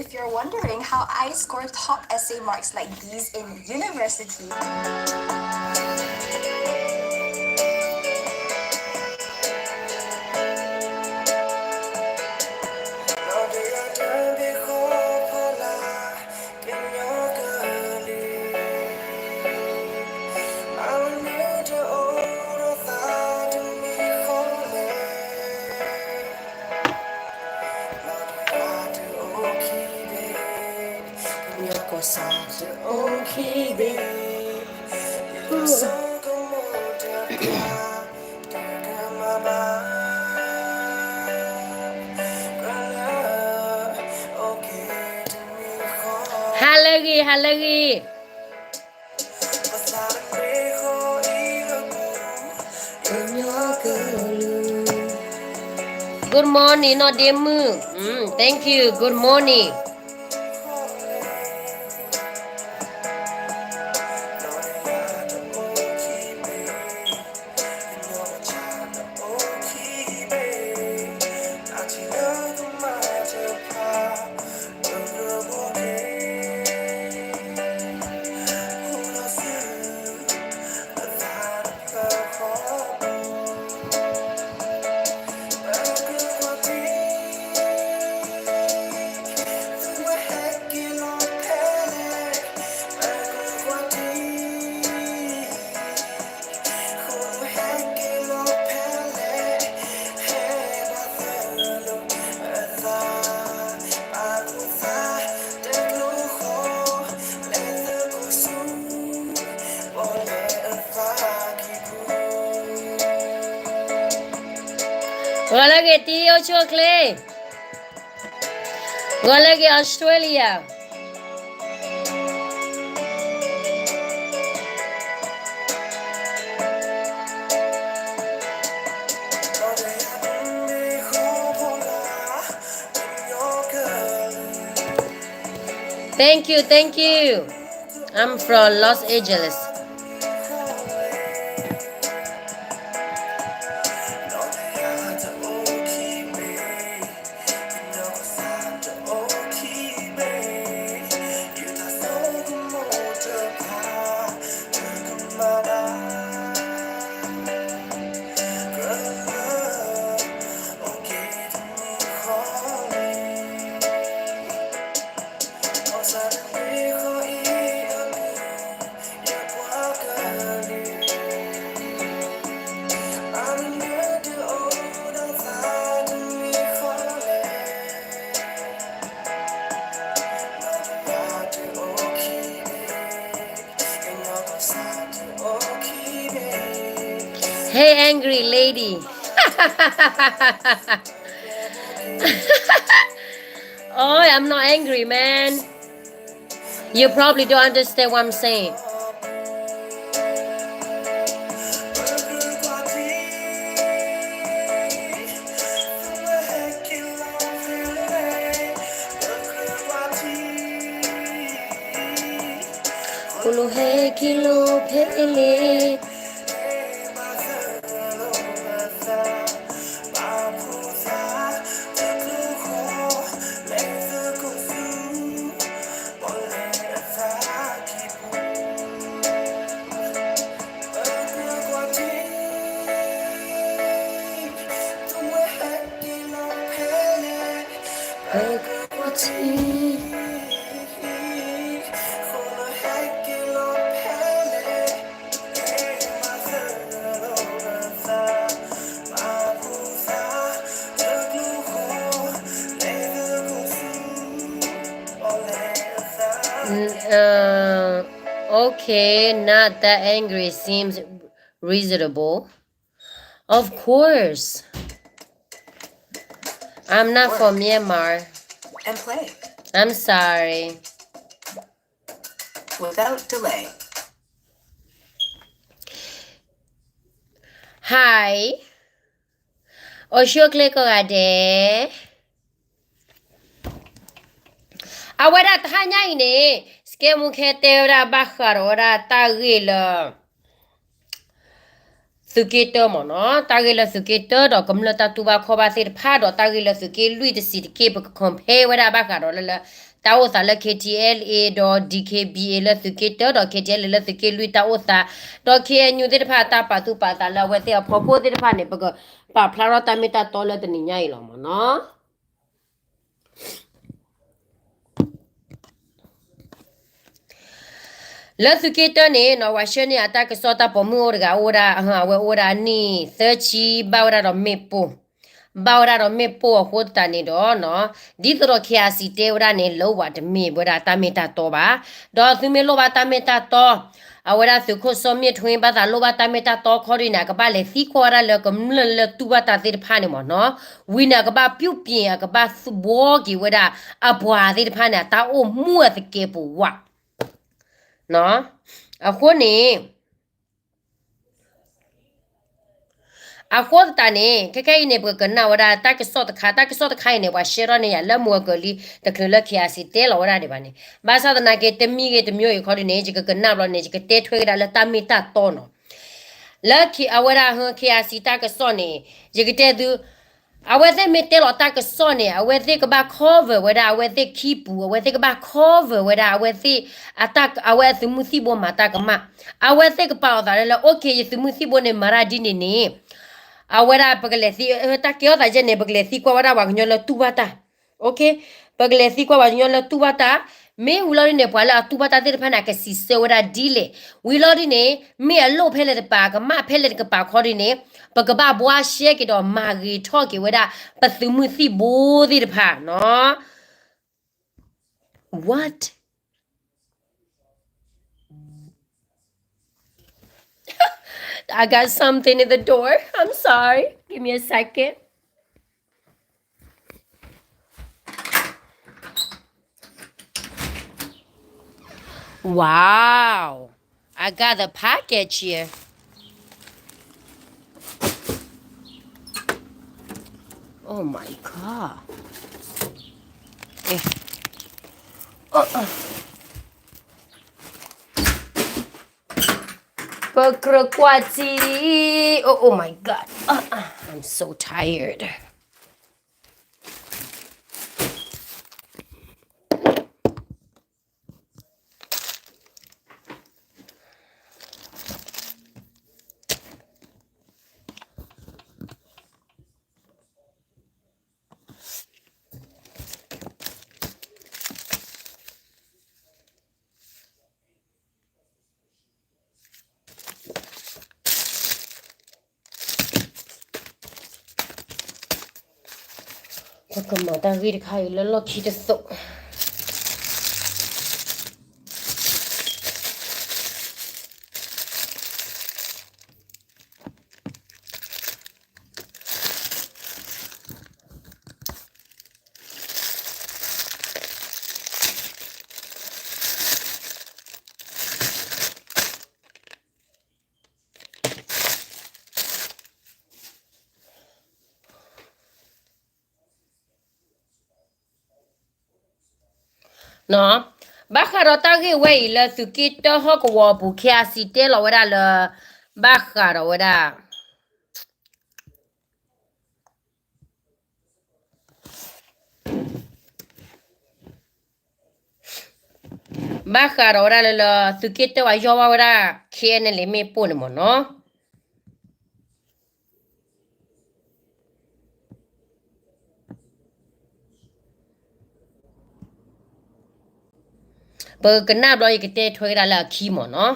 If you're wondering how I score top essay marks like these in university, ဟါလၢအဂ့ၤ ဟါလၢအဂ့ၤ Good morning နီၢ်ဒ့မုၣ် Thank you. Good morning. Gole ge ti o cho kle. Gole ge Australia. Thank you, thank you. I'm from Los Angeles. Hey, angry lady. Oh, I'm not angry, man. You probably don't understand what I'm saying. N- uh, okay, not that angry. Seems reasonable. Of course. I'm not from Myanmar. And play. I'm sorry. Without delay. Hi. အိၣ်ဆူၣ်အိၣ်ချ့ကိးဂၤဒဲး, အဝဲဒၣ်တဟါညါအံၤန့ၣ် စကဲမူခဲတဲဝဲဒၣ်ဘၣ်ဃးဒီးဝဲဒၣ် တၢ်ဂ့ၢ်လၢ သုးက့တၢမ့ၢ်နီၤ, တၢ်ဂ့ၢ်လၢသုးက့တၢဒီးကမျၢၢ်တၢ်တူၢ်ဘၣ်ခီၣ်ဘၣ်သ့ၣ်တဖၣ်ဒီး တၢ်ဂ့ၢ်လၢသုးက့လွံၢ်တဆံးတက့ၢ် ပက compare ဝဲဒၣ်ဘၣ်ဃးဒီးလၢလၢ တၢ်အိၣ်သးလၢ K T L A ဒီး D K B A လၢသုးက့တၢ ဒီး K T L A လၢသုးက့လွံၢ်တၢ်အိၣ်သး, ဒီး K N U သ့ၣ်တဖၣ်အတၢ်ပာ်သူၣ်ပာ်သးလၢအဝဲသ့ၣ်အဖီခိၣ်သ့ၣ်တဖၣ်န့ၣ် ပကပာ်ဖျါထီၣ်တၢ်မ့ၢ်တၢ်တီလၢတနံၤညါအံၤလီၤမ့ၢ်နီၤ. လၢသုးက့တၢန့ၣ်နီၤ ပှၤဆှၢန့ၢ်အတၢ်ကစီၣ်တၢ်ပိာ်မုၣ်အိၣ်တဂၤအိၣ်ဝဲဒၣ် အဝဲအိၣ်ဝဲဒၣ်အနံၣ်သၢဆံ ဘၣ်ဝဲဒၣ်ဒီးမ့ၣ်ပိၢ်, ဘၣ်ဝဲဒၣ်ဒီးမ့ၣ်ပိၢ်အဃိသတးန့ၣ်ဒီးနီၤ ဒ်သိးဒီး K I C တဲဝဲဒၣ်န့ၣ် လၢဝဲတမ့ၢ်ဝဲဒၣ်တၢ်မ့ၢ်တၢ်တီဘၣ်, ဒီးသုမ့ၢ်လိၣ်ဘၣ်တၢ်မ့ၢ်တၢ်တီ အဝဲဒၣ်သုးခိၣ်စီၤမ့ၣ်ထွ့ဘၣ်သးလိၣ်ဘၣ်တၢ်မ့ၢ်တၢ်တီခီဒ်န့ၣ် အကဘၣ်လဲၤသံကွၢ်ဝဲဒၣ်လၢကမျၢၢ်လၢတူၢ်ဘၣ်တၢ်သ့ၣ်တဖၣ်န့ၣ်မ့ၢ်နီၤ, ဝံၤန့ၣ် အကဘၣ်ပြုပြင် အကဘၣ်သဘှီက့ၤဝဲဒၣ် အပှၤသ့ၣ်တဖၣ်န့ၣ် အတၢ်အိၣ်မူအသကဲးပဝး အဃိန့ၣ် အဃိသတးန့ၣ် ခဲခဲအံၤန့ၣ် ပကကနၣ်ဝဲဒၣ်တၢ်ကစီၣ်တခါ, တၢ်ကစီၣ်တခါအံၤန့ၣ် ပှၤရှဲထီၣ်န့ၢ်ယၤလၢမုၢ်အကၢၤလံ တချုးလၢ K I C တဲလီၤဝဲဒၣ်ဒံးဘၣ်န့ၣ်, ဘၣ်ဆၣ်သနာ်က့ တမံၤဂ့ၤတမံၤဂ့ၤခီဒ်န့ၣ် ယကကနၣ်ဘျီန့ၣ် ယကတဲထွဲကဒါလၢတၢ်မ့ၢ်တၢ်တီနီၤ လၢအဝဲဒၣ် K I C တၢ်ကစီၣ်န့ၣ် ယကတဲသု, အဝဲသ့ၣ်မ့ၢ်တဲလီၤတၢ်ကစီၣ်န့ၣ် အဝဲသ့ၣ်ကဘၣ် cover ဝဲဒၣ် အဝဲသ့ၣ်ခံပူၤ, အဝဲသ့ၣ်ကဘၣ် cover ဝဲဒၣ် အဝဲသ့ၣ် အဝဲအသုးမုၢ်သံၣ်ဘိမၤတၢ်ကမၣ်, အဝဲသ့ၣ်ကပာ်လီၤသးလၢ OK ယသုးမုၢ်သံၣ်ဘိန့ၣ် မၤတၢ်ဒ်န့ၣ်န့ၣ်, အဝဲဒၣ်ပကလဲၤသံ, တၢ်ကဲထီၣ်သးယဲန့ၣ် ပကလဲၤသံကွၢ်ဝဲဒၣ်ပှၤကညီလၢတူၢ်ဘၣ်တၢ် ပကလဲၤသံကွၢ်ပှၤကညီလၢတူၢ်ဘၣ်တၢ်, မ့ၢ်ဝံၤလီၤဒ်န့ၣ် ပှၤလၢအတူၢ်ဘၣ်တၢ်သ့ၣ်တဖၣ်န့ၣ် အကစံးဆၢဝဲဒၣ်ဒ်လဲၣ်, ဝံၤလီၤဒ်န့ၣ် မ့ၢ်အလိၣ်ဖဲလဲၣ်တကပၤ အကမၣ်ဖဲလဲၣ်တကပၤခီဒ်န့ၣ် ပကဘၣ်ဘှါရှဲက့ၤဒီးမၤဂ့ၤထီၣ်က့ၤဝဲဒၣ် ပသုးမုၢ်သံၣ်ဘိသ့ၣ်တဖၣ်နီၤ. What? I got something in the door. I'm sorry. Give me a second. Wow. I got the package here. Oh my God. Eh. Uh-uh. Pekrekwati. Oh, oh my God. Uh-uh. I'm so tired. ပကမၤတၢ်ဂ့ၢ်တခါအံၤလၢလီၢ်ခံတသိး. ဘၣ်ဃးဒီးတၢ်ဂ့ၢ်ဝဲအံၤလၢသုးက့တၢဟီၣ်ကဝီၤအပူၤ K I C တဲလီၤဝဲဒၣ်လၢ ဘၣ်ဃးဒီးဝဲဒၣ် ဘၣ်ဃးဒီးဝဲဒၣ်လၢ လၢသုးက့တၢပှၤယီၢ်ဘၣ်ဝဲဒၣ် K N L A မ့ၣ်ပိၢ်န့ၣ်မ့ၢ်နီၤ. ပကနၣ်ဘျီယကတဲထွဲကဒါလၢအခံမ့ၢ်နီၤ.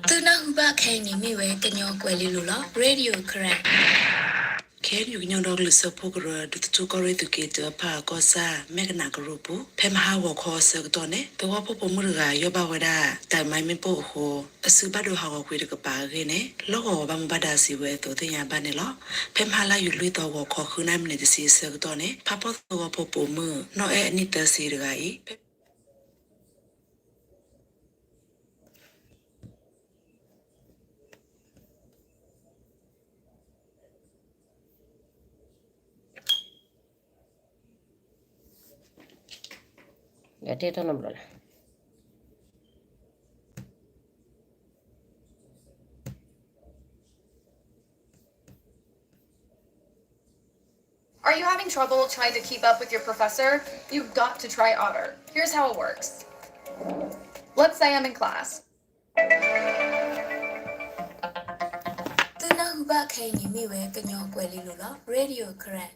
သုနၢ်ဟူဘၣ်ခဲအံၤန့ၣ်မ့ၢ်ဝဲကညီကွဲၤလ့လိၤလီၤ. Radio Karen. K N U ကညီဒီကလုာ်စၢဖှိၣ်ကရၢ ဒူသထူကီၢ်ရ့ၣ်သုးက့တၢ ဖၣ်အကီၢ်ဆၣ် မဲကနၣ်ကရူၢ်ပူၤ ဖဲမဟါဂီၤခီအဆၢကတီၢ်န့ၣ် သဝီဖိပိာ်မုၣ်တဂၤ ယီၢ်ဘၣ်ဝဲဒၣ် တၢ်မၤမ့ၣ်ပိၢ်အဃိ အစုဘၣ်ဒိဟးဂီၤကွံာ်တကပၤအဂ့ၢ်န့ၣ် လီၢ်ကဝီၤဘၣ်မူဘၣ်ဒါစံးဝဲအသိးသ့ၣ်ညါဘၣ်န့ၣ်လီၤ. ဖဲမဟါလါယူၤလွံၢ်သီဂီၤခီ ဃုနၣ်ရံၣ်မံးနံးတဆံအဆၢကတီၢ်န့ၣ် ဖးဖီၣ်သဝီဖိပိာ်မုၣ် နီၢ်အဲၣ်အနံၣ်သၢဆံတဂၤအံၤ ယတဲတၢ်နီတဘျီလၢ်. trouble trying to keep up with your professor, you've got to try Otter. Here's how it works. Let's say I'm in class. သုနၢ်ဟူဘၣ်ခဲအံၤန့ၣ်မ့ၢ်ဝဲကညီကွဲၤလ့လိၤလီၤ Radio Karen.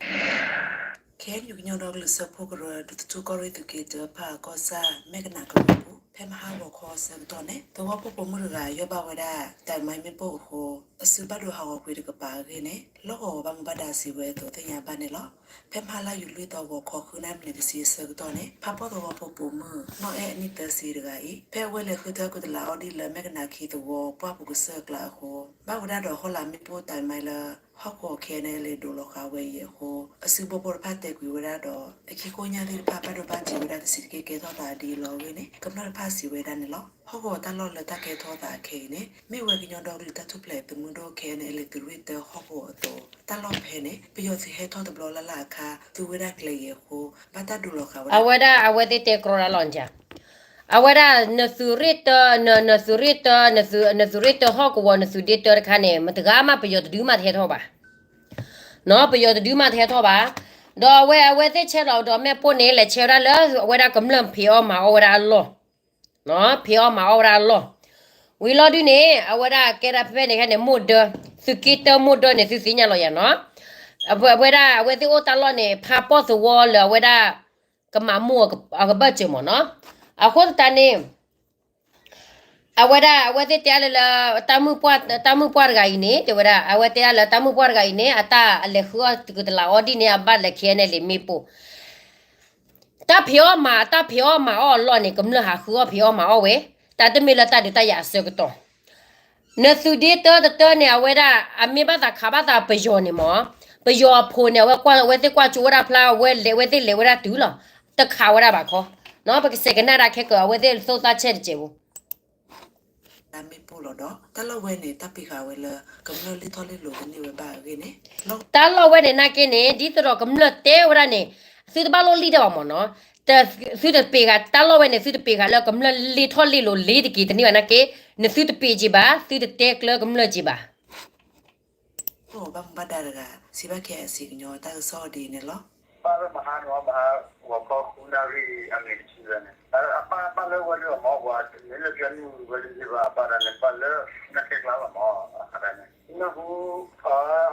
ခဲအံၤကညီဒီကလုာ်စၢဖှိၣ်ကရၢ ဒူသထူကီၢ်ရ့ၣ်သုးက့တၢ ဖးကီၢ်ဆၣ် မဲကနၣ်ကရၢပူၤ ဖဲမဟါဂီၤခီအဆၢကတီၢ်န့ၣ် သဝီဖိပိာ်မုၣ်တဂၤ ယီၢ်ဘၣ်ဝဲဒၣ် တၢ်မံမ့ၣ်ပိၢ်အဃိ အစုဘၣ်ဒိဟးဂီၤကွံာ်တကပၤအဂ့ၢ်န့ၣ် လီၢ်ကဝီၤဘၣ်မူဘၣ်ဒါစံးဝဲအသိးသ့ၣ်ညါဘၣ်န့ၣ်လီၤ. ဖဲမဟါလါယူၤလွံၢ်သီဂီၤခီ ဃုနၣ်ရံၣ်မံးနံးတဆံအဆၢကတီၢ်န့ၣ် ဖးပီၢ်သဝီဖိပိာ်မုၣ် နီၢ်အဲၣ်အနံၣ်သၢဆံတဂၤအံၤ ဖဲအဝဲလဲၤဃုထၢကုတလးအီဒံၣ်လၢ မဲကနၣ်ခံသဝီ ပှၢ်ပူၤကစၢၢ်ကျါအဃိ ဘၣ်ဝဲဒၣ်ဒီးဟီၣ်လာ်မ့ၣ်ပိၢ်တၢ်မံလၢ ဟီၣ်ကဝီၤ ခဲအံၤန့ၣ် လဲၤဒိးလီၤဃာ်ဝဲအံၤအဃိ အစုဘိၣ်ဖိတဖၣ်တဲာ်ကွံာ်ဝဲဒၣ်ဒီး အခံကိညၢ်သ့ၣ်တဖၣ် ဘၣ်ဒိဘၣ်ထံးဝဲဒၣ်တဆံးတက့ၢ် ကဲထီၣ်သးဒ်အလီၢ်အဂ့ၢ်န့ၣ် ကမျၢၢ်တဖၣ်စံးဝဲဒၣ်န့ၣ်လီၤ. ဟီၣ်ကဝီၤတၢ်လီၢ်လၢတၢ်ကဲထီၣ်သးခဲအံၤန့ၣ် မ့ၢ်ဝဲကညီဒီကလုာ်တၢ်ထူၣ်ဖျဲးသုးမုၢ်ဒိၣ် ခဲအံၤန့ၣ် အလဲၤသုးရ့ၣ်တၢဟီၣ်ကဝီၤအသိး တၢ်လီၢ်ဖဲန့ၣ် ပယီၤသုးဟဲထီၣ်တဘျီလၢ်လၢ်အခါ သုးဝဲဒၣ်ကျဲအံၤအဃိ ဘၣ်တၢ်ဒိးလီၤဃာ်ဝဲဒၣ် အဝဲဒၣ်အဝဲသ့ၣ်တဲကြီဒၣ်လီၤန့ၣ် အဝဲဒၣ်နသုးရ့ၣ်တၢ နသုးရ့ၣ်တၢ နသုးရ့ၣ်တၢဟီၣ်ကဝီၤ နသုးဒ့တၢတခါန့ၣ် မတဂၤမး ပယီၤတဒုမးတဟဲထီၣ်ဘၣ်. နီၢ် ပယီၤတဒုမးတဟဲထီၣ်ဘၣ်. ဒီးအဝဲ အဝဲသ့ၣ်ဆဲးလီၤဒီးမ့ၣ်ပိၢ်န့ၣ် လဲၤဆဲးဝဲဒၣ်လၢ အဝဲဒၣ်ကမျၢၢ်ဖံးအီၣ်မၤအီၣ်ဝဲဒၣ်အလီၢ် နီၢ် ဖံးအီၣ်မၤအီၣ်ဝဲဒၣ်အလီၢ်. ဝံၤလီၤဒုန့ၣ် အဝဲဒၣ်ကဲဒၣ်ဖဲဖဲန့ၣ်ခဲန့ၣ် မိၢ်ဒၢ သုးက့တၢမိၢ်ဒၢန့ၣ် သုသ့ၣ်ညါလီၤယၤနီၢ်. အဝဲဒၣ် အဝဲသ့ၣ်အိၣ်တၢ်လီၢ်န့ၣ် ဖးပီၢ်သဝီလၢအဝဲဒၣ် ကမၤမိၢ်အကဘၢၣ်စၢၤမးနီၢ်. အဃိသတးန့ၣ် အဝဲဒၣ် အဝဲသ့ၣ်တဲလၢလၢ တၢ်မုၣ်ပှၢ်တဂၤအံၤန့ၣ် တဲဝဲဒၣ် အဝဲတဲဒၣ်လၢတၢ်မုၣ်ပှၢ်တဂၤအံၤန့ၣ် အတၢ်လဲၤဃုအီၣ်ကုတလးအီဒံၣ်န့ၣ် အဘၣ်လဲၤ ခဲအံၤန့ၣ် လံာ်မ့ၣ်ပိၢ် တၢ်ဖံးအီၣ်မၤ တၢ်ဖံးအီၣ်မၤအီၣ်အလီၢ်န့ၣ် ကမျၢၢ်ဟးဃုအီၣ်ဖံးအီၣ်မၤအီၣ်ဝဲ တၢ်တမ့ၢ်လၢတၢ်ဒုးတၢ်ယၤအဆၢကတီၢ်. နသုးဒ့တၢတတၢန့ၣ် အဝဲဒၣ် အမ့ၢ်ဘၣ်သးခးဘၣ်သးပယီၤန့ၣ်မး ပယီၤအဖိန့ၣ် အဝဲကွၢ် အဝဲသ့ၣ်ကွၢ်ကၠိဝဲဒၣ်ဖျါ အဝဲလဲၤ အဝဲသ့ၣ်လဲၤဝဲဒၣ်တုၤလီၤ. တခးဝဲဒၣ်ဘၣ်ခီ နီၢ် ပကစဲးကနၣ်ဒၣ်ခဲကၢၤ အဝဲသ့ၣ်သိၣ်တၢ်ဆဲးတစဲးဖိ တၢ်မ့ၣ်ပိၢ်လီၤဒီး တၢ်လီၢ်ဝဲန့ၣ် တၢ်ပ့ၤဃာ်ဝဲလၢ ကမျၢၢ်လ့ၣ်ထီၣ်လ့ၣ်လီၤတန့ၢ်ဝဲဘၣ်အဂ့ၢ်န့ၣ် တၢ်လီၢ်ဝဲန့ၣ်နာ်က့န့ၣ် ဒ်သိးဒီးကမျၢၢ်တဲဝဲဒၣ်န့ၣ် သုတဘၣ်လိၣ်လံၣ်တၢ်ဘၣ်မးနီၢ်. သုတပ့ၤဃာ် တၢ်လီၢ်ဝဲန့ၣ် သုတပ့ၤဃာ်လၢကမျၢၢ်လ့ၣ်ထီၣ်လ့ၣ်လီၤလ့တက့ၤတန့ၢ်ဘၣ်နာ်က့ နသုတပ့ၤက့ၤဘၣ် သုတတဲကျၢကမျၢၢ်က့ၤဘၣ် ဘၣ်မူဘၣ်ဒါတဂၤ စံးဘၣ် ခဲအံၤ စံးကညီတၢ်ကစီၣ်ဒ်အံၤန့ၣ်လီၤ. ပၢ်လၢမဟါန့ၣ် မဟါ ဂီၤခီဃုနၣ်ရံၣ်အမံးနံးတဆံန့ၣ် အပၢ် ပၢ်လၢဝဲဒၣ်လီၤမး ပှၤတမ့ၢ်လၢကျဲမုၢ်ဝဲဒၣ်ဘၣ် အပၢ်ဒၣ်န့ၣ် ပၢ်လၢ နၢ်ခဲကျါလီၤမး အခါဒၣ်န့ၣ် နၢ်ဟူ အ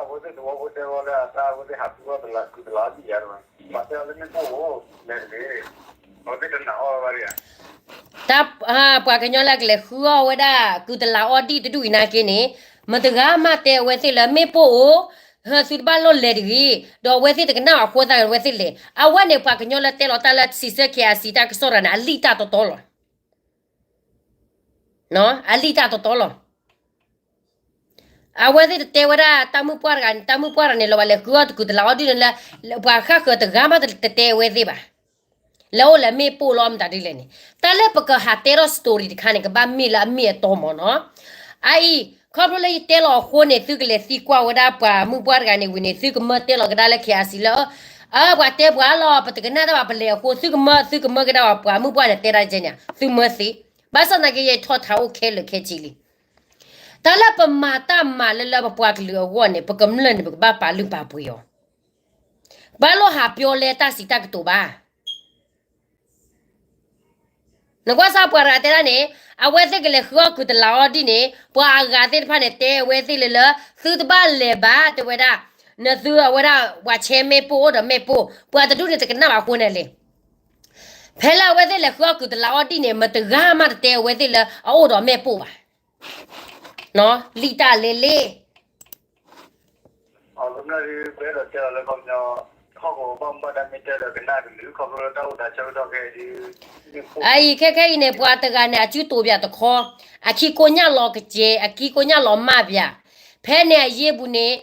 ဝဲသ့ၣ်သဝီဖိတဲဝဲလၢအတၢ် အဝဲသ့ၣ်ဟးဃုအီၣ်တလး ကုတလးအီဒံၣ်ယါတဝဲ ပှၤတဲအီၤလၢမ့ၣ်ပိၢ်ဧိၤ လဲၤတဂ့ၤ အဝဲသ့ၣ်တနာ်အီၣ်ဝဲဘၣ်ဒံးဧါ တၢ် ပှၤကညီလၢကလဲၤဃုအီၣ်ဝဲဒၣ် ကုတလးအီဒံၣ်တဒူၣ်အံၤနာ်က့န့ၣ် မတဂၤမးတဲအဝဲသ့ၣ်လၢမ့ၣ်ပိၢ်ဧိၤ သုတဘၣ်လိၣ်လဲၤတဂ့ၤ ဒီးအဝဲသ့ၣ်တကနၣ်အဃိသတး အဝဲသ့ၣ်လဲၤ အဝဲန့ၣ် ပှၤကညီလၢတဲလီၤတၢ်လၢစံးဆၢ ခဲအံၤ စံးတၢ်ကစီၣ်တဂၤန့ၣ် အလံၣ်တၢ်တီတီလီၤ အလံၣ်တၢ်တီတီလီၤ အဝဲသ့ၣ်တတဲဝဲဒၣ်တၢ်မုၣ်ပှၢ်တဂၤန့ၣ် တၢ်မုၣ်ပှၢ်တဂၤန့ၣ် လီၤဝဲလဲၤဃုအီၣ်တကုတလးအီဒံၣ်န့ၣ်လၢ ပှၤဃၣ်ဃၢၤတဂၤမးတတဲအဝဲသ့ၣ်ဘၣ် လၢအိၣ်လၢမ့ၣ်ပိၢ်လီၤမတၤဒ်လဲၣ်န့ၣ် တၢ်လၢပကဟးတဲထီၣ် story တခါန့ၣ် ကဘၣ်မ့ၢ်လၢအမ့ၢ်အတီမးနီၤ. အအံၤ ခီဖျိလၢယတဲလီၤအဃိန့ၣ် သုကလဲၤသံကွၢ်ဝဲဒၣ်ပှၤမုၣ်ပှၢ်တဂၤန့ၣ်ဝံၤန့ၣ် သုကမၢတဲလီၤကဒါလၢ ခဲအစံး လၢ အၢ ပှၤတဲပှၤလီၤ ပတကနၣ်တၢ်ဘၣ်ပလဲၤအဃိ သုကမၢ သုကမၢကဒါပှၤမုၣ်ပှၢ်န့ၣ်တဲဒၣ်ကဲန့ၣ် သုမၢသ့. ဘၣ်ဆၣ်သနာ်က့ ယထီၣ်ထးအိၣ်ခဲလၢာ်ခဲဆ့လံ. တၢ်လၢပမၤတၢ်မၤလၢလၢပပှၤကလုာ်အဂီၢ်န့ၣ် ပကမျၢၢ်န့ၣ် ပကဘၣ်ပာ်လုၢ်ပာ်ပှ့ၤအီၤ. ဘၣ်လိၣ်ဟးပျီလဲတၢ်စံးတၢ်ကတိၤဘၣ်. နကွၢ်စၢ်ပှၤတဂၤတဲဒၣ်န့ၣ် အဝဲသ့ၣ်ကလဲၤဃုအီၣ်ကုတလးအီဒံၣ်န့ၣ် ပှၤအဂၤသ့ၣ်တဖၣ်န့ၣ် တဲအဝဲသ့ၣ်လၢလၢ သုတဘၣ်လဲၤဘၣ် တဲဝဲဒၣ်, နသုအဝဲဒၣ် ပှၤဆဲမ့ၣ်ပိၢ်အိၣ်ဒီးမ့ၣ်ပိၢ် ပှၤတဒူၣ်န့ၣ်တကနၣ်ဘၣ်အဃိန့ၣ်လံ. ဖဲလၢအဝဲသ့ၣ်လဲၤဃုအီၣ်ကုတလးအီဒံၣ်န့ၣ် မတဂၤမးတတဲအဝဲသ့ၣ်လၢအအိၣ်ဒီးမ့ၣ်ပိၢ်ဘၣ်. လံၣ်တၢ်လဲၤလ့ အံၤ ခဲခဲအံၤန့ၣ် ပှၤတဂၤန့ၣ် အစုတိာ်ပၠးတခီ, အခံကိညၢ်လီၤကစဲး, အခံကိညၢ်လီၤမၢ်ပၠး, ဖဲန့ၣ်အယ့ၢ်ပူၤန့ၣ်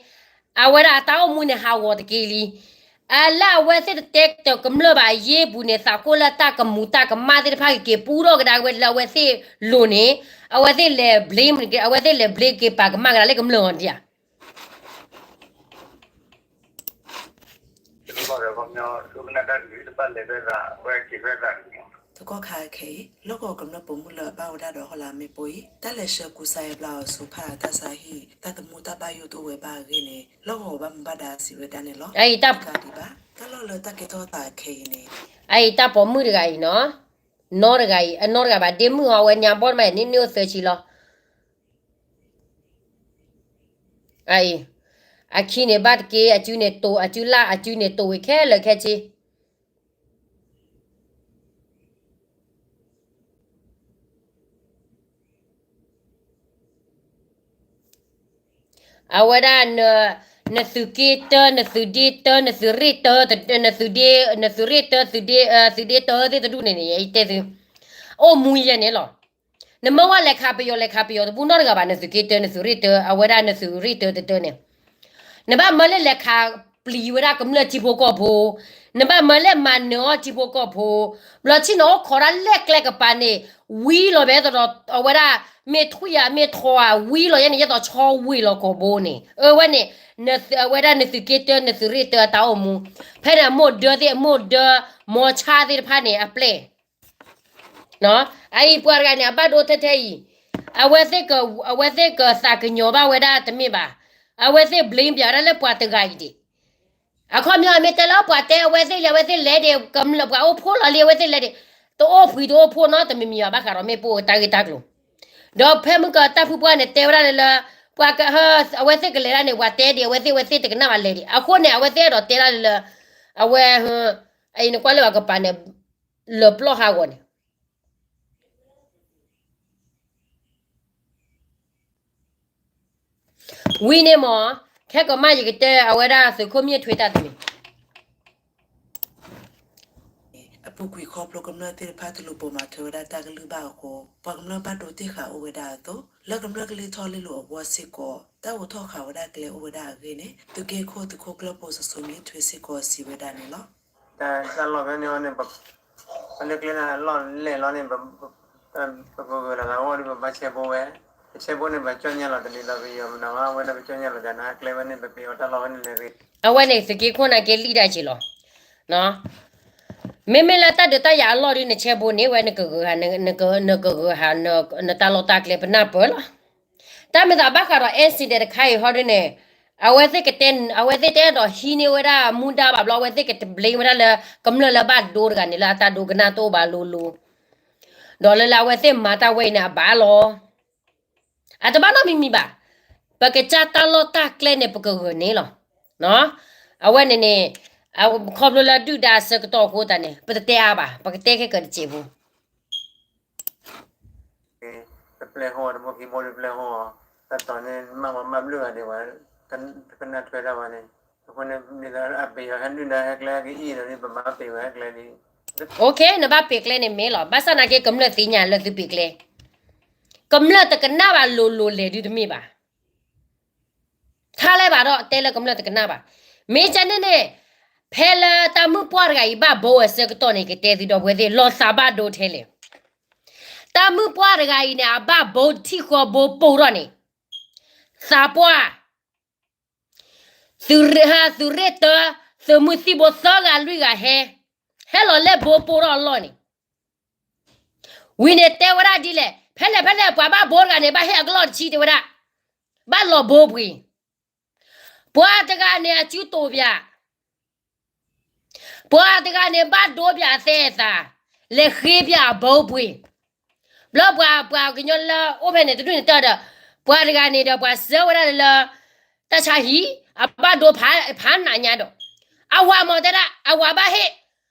အဝဲဒၣ်အတၢ်အိၣ်မူန့ၣ်ဟးဂီၤတက့ၢ်လံ. လၢအဝဲသ့ၣ်တတဲတကမျၢၢ်ဘၣ်အယ့ၢ်ပူၤန့ၣ် သးကိၢ်လၢတၢ်ကမူးတၢ်ကမၣ်သ့ၣ်တဖၣ်ကက့ၤပူထီၣ်ကဒါဝဲလၢအဝဲသ့ၣ်လိၤန့ၣ်, အဝဲသ့ၣ်လဲၤဘျ့, အဝဲသ့ၣ်လဲၤဘျ့က့ၤပာ်ကမၣ်ကဒါလၢကမျၢၢ်အီၤဒံးဧါ. တဘၣ်လဲၤဘၣ် တဘၣ်လဲၤဘၣ် သကိးခါခဲအံၤ လီၢ်ကဝီၤကမျၢၢ်ပိာ်မုၣ်လၢအဘၣ်ဝဲဒၣ်ဒီးဟီၣ်လာ်မ့ၣ်ပိၢ်အံၤ တၢ်လဲၤဆှၢကူစါအဘျါအီၤဆူဖၣ်အတၢ်ဆါဟံၣ် တၢ်သမူတၢ်ဘၣ်ယိၣ်တအိၣ်ဝဲဘၣ်အဂ့ၢ်န့ၣ် လီၢ်ကဝီၤဘၣ်မူဘၣ်ဒါစံးဝဲဒၣ်န့ၣ်လီၤ. အအံၤတၢ် တကးဒံးဘၣ် တၢ်လီၢ်လၢတၢ်ကဲထီၣ်သးခဲအံၤန့ၣ် အအံၤတၢ်ပိာ်မုၣ်တဂၤအံၤနီၤ, နီတဂၤအံၤ အနီတဂၤဘၣ် ဒ့မုၣ်အီၤ အဝဲညါဘီၣ်တမး နံၣ်နံၣ်အိၣ်သၢဆံလီၤ. အအံၤ အခံန့ၣ်ဘၣ်တက့ၢ်, အစုန့ၣ်တိာ်, အစုလၢ်, အစုန့ၣ်တိာ်ဝံၤခဲလၢာ်ခဲဆ့. အဝဲဒၣ် နသုးက့တၢ နသုးဒ့တၢ နသုးရ့ၣ်တၢ နသုးဒ့ နသုးရ့ၣ်တၢ သုးဒ့ သုးဒ့တၢသ့ၣ်တဒူၣ်န့ၣ်န့ၣ် ယတဲသု အိၣ်မူယဲန့ၣ်လီၤ. နမ့ၢ်ဝဲလဲၤခးပယီၤ လဲၤခးပယီၤတဘူၣ်နီတဂၤဘၣ် နသုးက့တၢ နသုးရ့ၣ်တၢ အဝဲဒၣ်နသုးရ့ၣ်တၢတတၢန့ၣ် နဘၣ်မၢလဲၤလဲၤခးပျံၤဝဲဒၣ်ကမျၢၢ်ထံဖိကီၢ်ဖိ, နဘၣ်မၢလဲၤမၤနၢၤအီၣ်ထံဖိကီၢ်ဖိ, ဘျီဆ့ၣ်နီၤအိၣ်ခိးဒၣ်လဲၣ်ကျဲကပၤန့ၣ် ဝံလီၤဘဲသိးဒီး အဝဲဒၣ် မ့ၢ်ထွံၣ်ဧါ မ့ၢ်ထီဧါ ဝံလီၤယဲန့ၣ် ယဲသိးဆီဝံၤလီၤကိာ်ဘိန့ၣ် အဝဲန့ၣ် အဝဲဒၣ်နသုးက့တၢ နသုးရ့ၣ်တၢအတၢ်အိၣ်မူ, ဖဲန့ၣ်အမိၢ်ဒၢသ့ၣ် အမိၢ်ဒၢ မီၤဆါသ့ၣ်တဖၣ်န့ၣ် အပျဲၢ် အအံၤပှၤတဂၤန့ၣ် အဘၣ်ဒိထဲထဲအံၤ, အဝဲသ့ၣ်က အဝဲသ့ၣ်ကသးကညီၤဘၣ်ဝဲဒၣ်တမ့ၢ်ဘၣ်, အဝဲသ့ၣ် blame ပၠးဝဲဒၣ်လၢပှၤတဂၤအံၤဒံး, အခီပညီမ့ၢ်တဲလၢပှၤတဲအဝဲသ့ၣ်လံ အဝဲသ့ၣ်လဲၤဒံး ကမျၢၢ်ပှၤအိၣ်ဖှိၣ်လီၤလံ အဝဲသ့ၣ်လဲၤဒံး, တအိၣ်ဖှံတအိၣ်ဖှိၣ်နီတမံၤမံၤဘၣ် ဘၣ်ဃးဒီးမ့ၣ်ပိၢ်တၢ်ဂ့ၢ်တၢ်ကျိၤ, ဒီးဖဲမုၢ်ကတၢ်ဖုပှၢ်န့ၣ် တဲဝဲဒၣ်လၢ ပှၤက အဝဲသ့ၣ်ကလဲၤဒၣ်န့ၣ် ပှၤတဲဒံး အဝဲသ့ၣ် အဝဲသ့ၣ်တကနၣ်ဘၣ်လဲၤဒံး အဃိန့ၣ် အဝဲသ့ၣ်အဲၣ်ဒိးတဲဒၣ်လၢ အဝဲ အအံၤနကွၢ်လၢပှၤကပၤန့ၣ် လၢပျီၢ်ဟးဂီၤန့ၣ် ဝံၤန့ၣ်မ့ၢ် ခဲကမၣ်ယကတဲအဝဲဒၣ်သုးခိၣ်မ့ၣ်ထွ့တၢ်တမံၤ အပူၤကွံာ်ခီဖျိကမျၢၢ်သ့ၣ်တဖၣ်တလိၣ်ပိာ်မၤထွဲဝဲဒၣ်တၢ်ကလုၢ်ဘၣ်အဃိ ပှၤကမျၢၢ်ဘၣ်ဒိတ့ၢ်ဃာ်အိၣ်ဝဲဒၣ်အသိး လၢကမျၢၢ်ကလံၢ်ထီၣ်လံၣ်လိၤအဂီၢ်စ့ၢ်ကီး တၢ်အိးထီၣ်ဃာ်ဝဲဒၣ်ကျဲအိၣ်ဝဲဒၣ်အဂ့ၢ်န့ၣ် သုးက့ခိၣ်သုးခိၣ်ကျၢၢ်ဖိစီၤစိၤမ့ၣ်ထွ့စ့ၢ်ကီးစံးဝဲဒၣ်န့ၣ်လီၤ. တၢ်လီၢ်ဖဲန့ၣ်န့ၣ် ပလၢကျဲန့ၣ်လီၢ်လဲၢ်လီၤန့ၣ် ပကဂၢၢ်လီၤသးအိၣ်ဒီး ပဘၣ်ဆဲးဘိဝဲ, ပဆဲးဘိန့ၣ် ပကၠီၣ်ညါလီၤတလံၤလီၤ ပယီၤမနုၤဝဲဒၣ် ပကၠီၣ်ညါလီၤတၢ်န့ၣ် ကျဲဝဲန့ၣ် ပက့ၤအီၤတၢ်လီၢ်ဝဲန့ၣ်လဲၤဂ့ၤ, အဝဲန့ၣ်သုးက့ခိၣ်န့ၣ်က့ၤလံၣ်ဒၣ်က့ၤလီၤ. မ့မ့ၢ်လၢတၢ်ဒုးတၢ်ယၤအလီၢ်ဒုး နဆဲးဘိန့ၣ် ဝဲနကဂၢၢ်ဟး နကဂၢၢ်ဟး နတၢ်လီၢ်တၢ်ကျဲပနၢ်ပၢၢ်လီၤ. တၢ်မ့ၢ်သးဘၣ်ဃးဒီး incident တခါအံၤဟီဒုးန့ၣ် အဝဲသ့ၣ်ကတဲ အဝဲသ့ၣ်တအဲၣ်ဒိးဟံးန့ၢ်ဝဲဒၣ်မူဒါဘၣ်ဘျီ အဝဲသ့ၣ်က blame ဝဲဒၣ်လၢ ကမျၢၢ်လၢဘၣ်ဒိတဂၤန့ၣ် လၢအတၢ်ဒိကနၣ်တအိၣ်ဘၣ်လိၤလိၤ, ဒီးလၢလၢအဝဲသ့ၣ်မၤတၢ်ဝဲအံၤန့ၣ် အဘၣ်လီၤ. အတဘၣ်နီတမံၤမံၤဘၣ်. ပကစၢ်တၢ်လီၢ်တၢ်ကျဲန့ၣ် ပကဂၢၢ်န့ၣ်လီၤ. အဝဲန့ၣ်န့ၣ် ခီဖျိလၢဒုၣ်ဒါအဆၢကတီၢ်အဃိသတးန့ၣ် ပတတဲအါဘၣ်, ပကတဲခဲကၢၤတစဲးဖိ တပျဲၢ်ဟီၣ် တဘိခံဘိတပျဲၢ်ဟီၣ်, တၢ်တီၤန့ၣ် မၤဝဲမၤဘျုးဂၤဒံးဝဲ, တကနၣ်ထွဲတၢ်ဝဲန့ၣ်, အဃိန့ၣ် မ့ၢ်လၢအပ့ၤအီၤဟဲဒုၣ်ဒါဟဲကျဲကအံၣ်ဒီး ပဘၣ်ပ့ၤဝဲကျဲလံ. နဘၣ်ပ့ၤကျဲန့ၣ်မ့ၢ်လီၤ. ဘၣ်ဆၣ်နာ်က့ ကမျၢၢ်သ့ၣ်ညါလၢသုပ့ၤကျဲ, ကမျၢၢ်တကနၣ်ဘၣ်လိၤလိၤလဲၤဒုးတမ့ၢ်ဘၣ်. ခါလၢၤဘၣ်ဒီး တဲလၢကမျၢၢ်တကနၣ်ဘၣ်. မ့ၢ်ကန့ၣ်န့ၣ် ဖဲလၢတၢ်မုၣ်ပှၢ်တဂၤအံၤဘၣ်ဘိအဆၢကတီၢ်န့ၣ် ကတဲသုဒီပုၢ်ဝဲၢ်သ့ၣ် လီၤသးဘၣ်ဒိထဲလဲၣ်. တၢ်မုၣ်ပှၢ်တဂၤအံၤန့ၣ် အဘၣ်ဘိထံၣ်ဃီဘိပိၢ်ထီၣ်န့ၣ် သးပှၢ် သုးရ့ၣ် သုးရ့ၣ်တၢ သုးမုၢ်သံၣ်ဘိသၢဂၤလွံၢ်ဂၤဟဲ, ဟဲလီၤလဲၢ်ဘိပိၢ်ထီၣ်အလီၢ်န့ၣ် ဝံၤန့ၣ်တဲဝဲဒၣ်ဒ်လဲၣ်, ဖဲလဲၣ်ဖဲလဲၣ် ပှၤဘၣ်ဘိတဂၤန့ၣ် ဘၣ်ဟ့ၣ်အကလီၢ်တဆံတဲဝဲဒၣ်, ဘၣ်လီၤဘိပှ့ၤ, ပှၤတဂၤန့ၣ် အစုတိာ်ပၠး ပှၤတဂၤန့ၣ် ဘၣ်ဒိပၠးအသဲအသး, လဲၤဃ့ပၠးအဘိပှ့ၤ, ဘျီပှၤ ပှၤကညီလၢအိၣ်ဖဲန့ၣ် တဒူၣ်န့ၣ်တၢ်ဒီး ပှၤတဂၤန့ၣ်ဒီး ပှၤစၢဝဲဒၣ်လၢ တၢ်ဆါဟံၣ် အဘၣ်ဒိဖးနးညါဒီး အဝၤမ့ၢ်တဲဒၣ် အဝၤဘၣ်ဟ့ၣ်,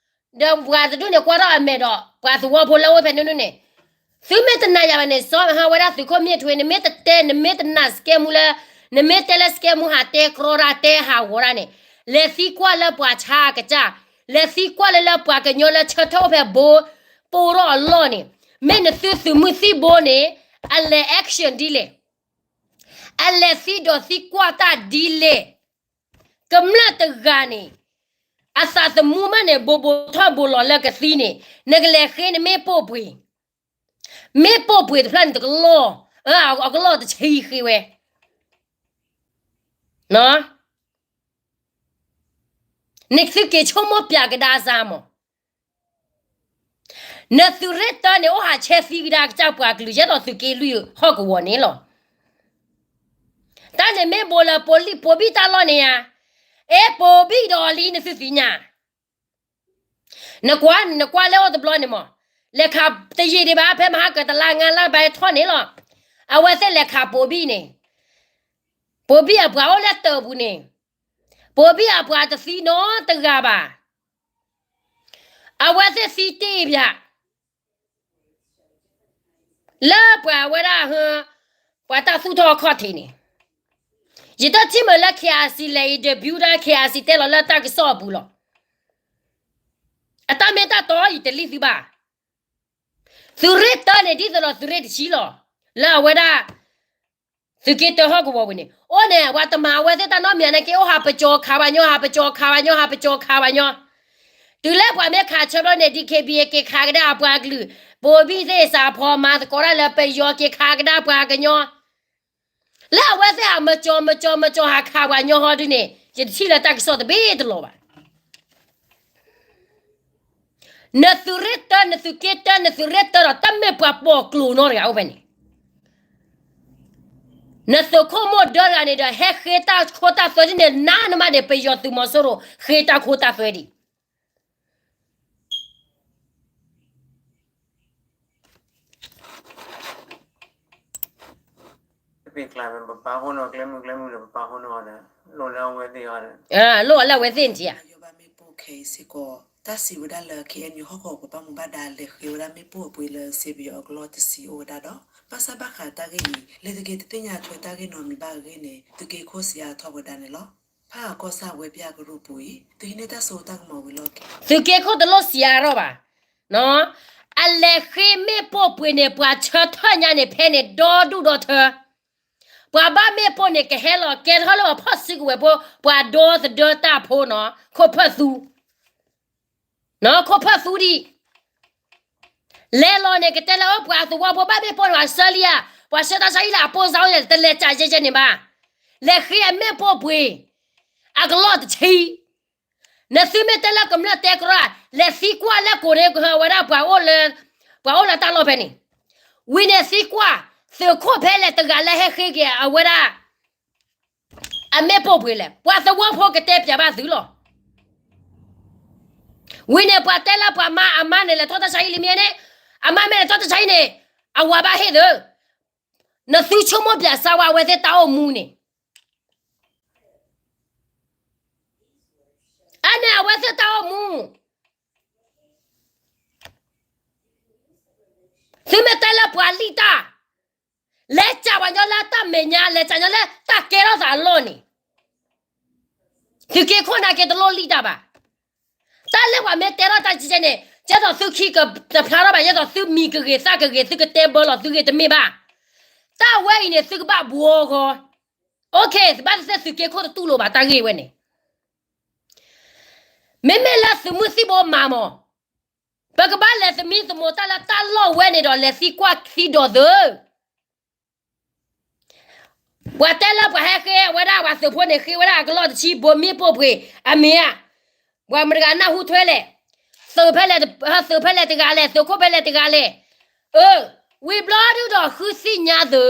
ဒီးပှၤတဒူၣ်န့ၣ် ကွၢ်ထီၣ်အမဲာ်ဒီး ပှၤသဝီဖိလၢအိၣ်ဖဲန့ၣ်န့ၣ် သုမ့ၢ်တနာ်ယၤဘၣ်န့ၣ် စီၤမဟါဝဲဒၣ်သုးခိၣ်မ့ၢ်ထွ့ နမ့ၢ်တတဲ နမ့ၢ်တနာ်စကဲမူလၢ နမ့ၢ်တဲလၢစကဲမူဟးတဲကြီတၢ်တဲဟးဂီၤတၢ်န့ၣ် လဲၤသံကွၢ်လၢပှၤဆါအကစၢ်, လဲၤသံကွၢ်လၢလၢပှၤကညီလၢဆၢထၢၣ်အိၣ်ဖဲဘိ ပိၢ်ထီၣ်အလီၢ်န့ၣ်, မ့ၢ်နသုသုးမုၢ်သံၣ်ဘိန့ၣ် အလဲၤ action ဒ်လဲၣ်, အလဲၤသံဒီးသံကွၢ်တၢ်ဒ်လဲၣ်. ကမျၢၢ်တဂၤန့ၣ် အသးသမူမးန့ၣ် ဘိးဘိးထီၣ်ဘိးလီၤလၢကသံန့ၣ် နကလဲၤဃ့နမ့ၣ်ပိၢ်ပှ့ၤ, မ့ၣ်ပိၢ်ပှ့ၤတဖျၢၣ်န့ၣ် တကလီၢ်, အကလီၢ်တဆံဃ့ဝဲ, နသုက့ၤဆိကမိၣ်ပၠးကဒါစါမး. နသုးရ့ၣ်တၢန့ၣ် အိၣ်ဟးဆဲးသံကဒါကစၢ်ပှၤကလုာ် ယဲသိးသုးက့လွံၢ်ဟီၣ်ကဝီၤန့ၣ်လီၤ. တၢ်န့ၣ်မ့ၢ်ဘိးလၢ ပိာ်ဘံၣ်တၢ်လီၢ်န့ၣ်ဧါ, အဲ ပိာ်ဘံၣ်ဒီးလံနသုသ့ၣ်ညါ, နကွၢ် နကွၢ်လၢအိၣ်တဘျီန့ၣ်မး, လဲၤခးတယံာ်ဒံးဘၣ် ဖဲမဟါကတလါငါလါဘၣ်ထီၣ်န့ၣ်လီၤ. အဝဲသ့ၣ်လဲၤခးပိာ်ဘံၣ်န့ၣ်, ပိာ်ဘံၣ်အပှၤအိၣ်လၢတၢးပူၤန့ၣ်, ပိာ်ဘံၣ်အပှၤတသံနီတဂၤဘၣ်. အဝဲသ့ၣ်သံတ့ၢ်ဘၣ် လၢပှၤဝဲဒၣ်ဟ, ပှၤတၢ်သူၣ်ထီၣ်အခီၣ်ထံးန့ၣ်, ယတထံၣ်မုာ်လၢ KIC လဲၤ interview ဒီး KIC တဲလီၤလၢတၢ်ကစီၣ်အပူၤလီၤ. အတၢ်မ့ၢ်တၢ်တီယတလံၣ်သုဘၣ်. သုးရ့ၣ်တၢန့ၣ် ဒ်သိးဒီးသုးရ့ၣ်တဆံလီၤ. လၢအဝဲဒၣ် သုးက့တၢဟီၣ်ကဝီၤပူၤန့ၣ် အိၣ်န့ၣ် ပှၤတမၤအဝဲသ့ၣ်တၢ်နီတမံၤန့ၣ်က့ အိၣ်ဟးပကၠီၤခးပှၤညီ ဟးပကၠီၤခးပှၤညီ ဟးပကၠီၤခးပှၤညီ. တုၤလၢပှၤမ့ၢ်ခးဆၢဘျီန့ၣ် DKBA က့ၤခးကဒါပှၤကလုာ်, ပိာ်ဘံၣ်သ့ၣ်စးဖီမၤသကိးတၢ်လၢပယီၤ က့ၤခးကဒါပှၤကညီ လၢအဝဲသ့ၣ်ဟးမကၠီၤမကၠီၤမကၠီၤ ဟးခးပှၤညီဟီဒုန့ၣ် ယတထံၣ်လၢတၢ်ကစီၣ်တဘ့ၣ်တလီၤဘၣ်. နသုးရ့ၣ်တၢ နသုးက့တၢ နသုးရ့ၣ်တၢဒီး တၢ်မ့ၢ်ပှၤပိာ်ကျိၤနီတဂၤအိၣ်ဖဲန့ၣ်. နသုးခိၣ်မိၢ်ဒၢတဂၤန့ၣ်ဒီး ဟဲဃ့တၢ်ခိတၢ်သွဲဒ်န့ၣ် နးနမးန့ၣ် ပယီၤသုးမီၤစိရိၤ ဃ့တၢ်ခိတၢ်သွဲဒံး ပပာ်ဖှိၣ်နီၣ်ကျဲမုၢ်ကျဲမုၢ်ဒီး ပပာ်ဖှိၣ်နီၣ်ဒီး လိၣ်လၢအဝဲသ့ၣ်အီၤဒီး လိၣ်လၢအဝဲသ့ၣ်န့ၣ်ဧါ. ယိၤဘၣ်မ့ၣ်ပိၢ်ခဲအံၤစ့ၢ်ကီး တၢ်စံးဝဲဒၣ်လၢ KNU ဟီၣ်ကဝီၤပှၤဘၣ်မူဘၣ်ဒါ လဲၤဃ့ဝဲဒၣ်မ့ၣ်ပိၢ်အပှ့ၤလၢ စ့ပယီၤအကလီၢ်တဆံအိၣ်ဝဲဒၣ်ဒီး ဘၣ်ဆၣ်ဘၣ်ဃးတၢ်ဂ့ၢ်အံၤ လၢသုးက့တသ့ၣ်ညါထွဲတၢ်ဂ့ၢ်နီတမံၤဘၣ်အဂ့ၢ်န့ၣ် သုးက့ခိၣ်စံးအါထီၣ်ဝဲဒၣ်န့ၣ်လီၤ. ဖးအကီၢ်ဆၣ်ဝဲပျၢ်ကရူၢ်ပူၤအံၤ သုဟံးန့ၢ်တၢ်စိတၢ်ကမီၤဝံၤလီၤ. သုးက့ခိၣ်တလိၣ်စံးအါထီၣ်ဘၣ်. အလဲၤဃ့မ့ၣ်ပိၢ်ပှ့ၤန့ၣ် ပှၤဆၢထၢၣ်ညါန့ၣ် ဖဲန့ၣ်ဒီဒူၣ်ဒီထၢ ပှၤဘၣ်မ့ၣ်ပိၢ်န့ၣ် ကဟဲလီၤကဲထီၣ်လၢပှၤဖီၣ်စုကဝဲၤဖိ ပှၤဒီသဒၢတၢ်ဖိနီၤ ခိၣ်ဖၢၣ်သူ နီၤ ခိၣ်ဖၢၣ်သူဒံး လဲၤလီၤန့ၣ် ကတဲလၢ အိၣ် ပှၤသဝီဖိဘၣ်မ့ၣ်ပိၢ်န့ၣ် ပှၤဆှၢလံဧါ, ပှၤဆှၢတၢ်ဆါဟံၣ်လၢ အပိၢ်စါအိၣ်န့ၣ် တလဲၤကးယဲၢ်ယဲၢ်န့ၣ်ဘၣ်. လဲၤဃ့အမ့ၣ်ပိၢ်ပှ့ၤ အကလီၢ်တဆံ နသုမ့ၢ်တဲလၢကမျၢၢ်တဲကရီ, လဲၤသံကွၢ်လၢကိးန့ၣ် ဝဲဒၣ်ပှၤအိၣ်လၢ, ပှၤအိၣ်လၢတၢ်လီၢ်ဖဲန့ၣ်, ဝံၤန့ၣ်သံကွၢ် သုးခိၣ်ဖဲလဲၣ်တဂၤလၢဟဲဃ့က့ၤအဝဲဒၣ် အမ့ၣ်ပိၢ်ပှ့ၤလဲၣ်, ပှၤသဝီဖိကတဲပၠးဘၣ်သုလီၤ. ဝံၤန့ၣ်ပှၤတဲလၢပှၤမါ အမါန့ၣ်လဲၤထီၣ်တၢ်ဆါဟံၣ်လံမ့ၢ်န့ၣ်, အမါမ့ၢ်လဲၤထီၣ်တၢ်ဆါဟံၣ်န့ၣ်, အဝၤဘၣ်ဟ့ၣ်သု, နသုဆိကမိၣ်ပၠးစၢ်ဝဲအဝဲသ့ၣ်တၢ်အိၣ်မူန့ၣ်, အန့ၣ်အဝဲသ့ၣ်တၢ်အိၣ်မူ သုမ့ၢ်တဲလၢပှၤလံၣ်တၢ်, လဲၤစးပှၤညီလၢတၢ်မဲာ်ညါ, လဲၤစးညီလၢတၢ်ကဲထီၣ်သးအလီၢ်န့ၣ်, သုးက့ခိၣ်နာ်က့တလိၣ်လံၣ်တၢ်ဘၣ်. တၢ်လၢပှၤမ့ၢ်တဲထီၣ်တၢ်ကဲကဲန့ၣ်, ကဲသိးသုခံကတဖျါထီၣ်ဘၣ်, ကဲသိးသုမံၤကဂ့ၤသၣ်ကဂ့ၤ သုကတဲဘၢလီၤသုဂ့ၤတမ့ၢ်ဘၣ်. တၢ်ဝဲအံၤန့ၣ် သုကဘၣ်ဘှီဂီၤ, ဘၣ်သ့ၣ်သ့ၣ်သုးက့ခိၣ်တတူၢ်လိာ်ဘၣ်တၢ်ဂ့ၢ်ဝဲန့ၣ် မ့မ့ၢ်လၢသုးမုၢ်သံၣ်ဘိမၤမၢ်, ပကဘၣ်လဲၤသမံသမိးတၢ်လၢတၢ်လီၢ်ဝဲန့ၣ်ဒီး လဲၤသံကွၢ်သံဒိးသု, ပှၤတဲလၢပှၤဟဲဃ့ဝဲဒၣ်ပှၤသုးဖိန့ၣ် ဃ့ဝဲဒၣ်အကလီၢ်တဆံ ဘိးမ့ၣ်ပိၢ်ပှ့ၤအမ့ၢ်ဧါ, ပှၤမတၤတဂၤနၢ်ဟူထွဲလဲၣ်, သုးဖဲလဲၣ်, သုးဖဲလဲၣ်တဂၤလဲၣ်, သုးခိၣ်ဖဲလဲၣ်တဂၤလဲၣ်, အၢ, ဝံၤဘျီဒုဒီးဃုသ့ၣ်ညါသု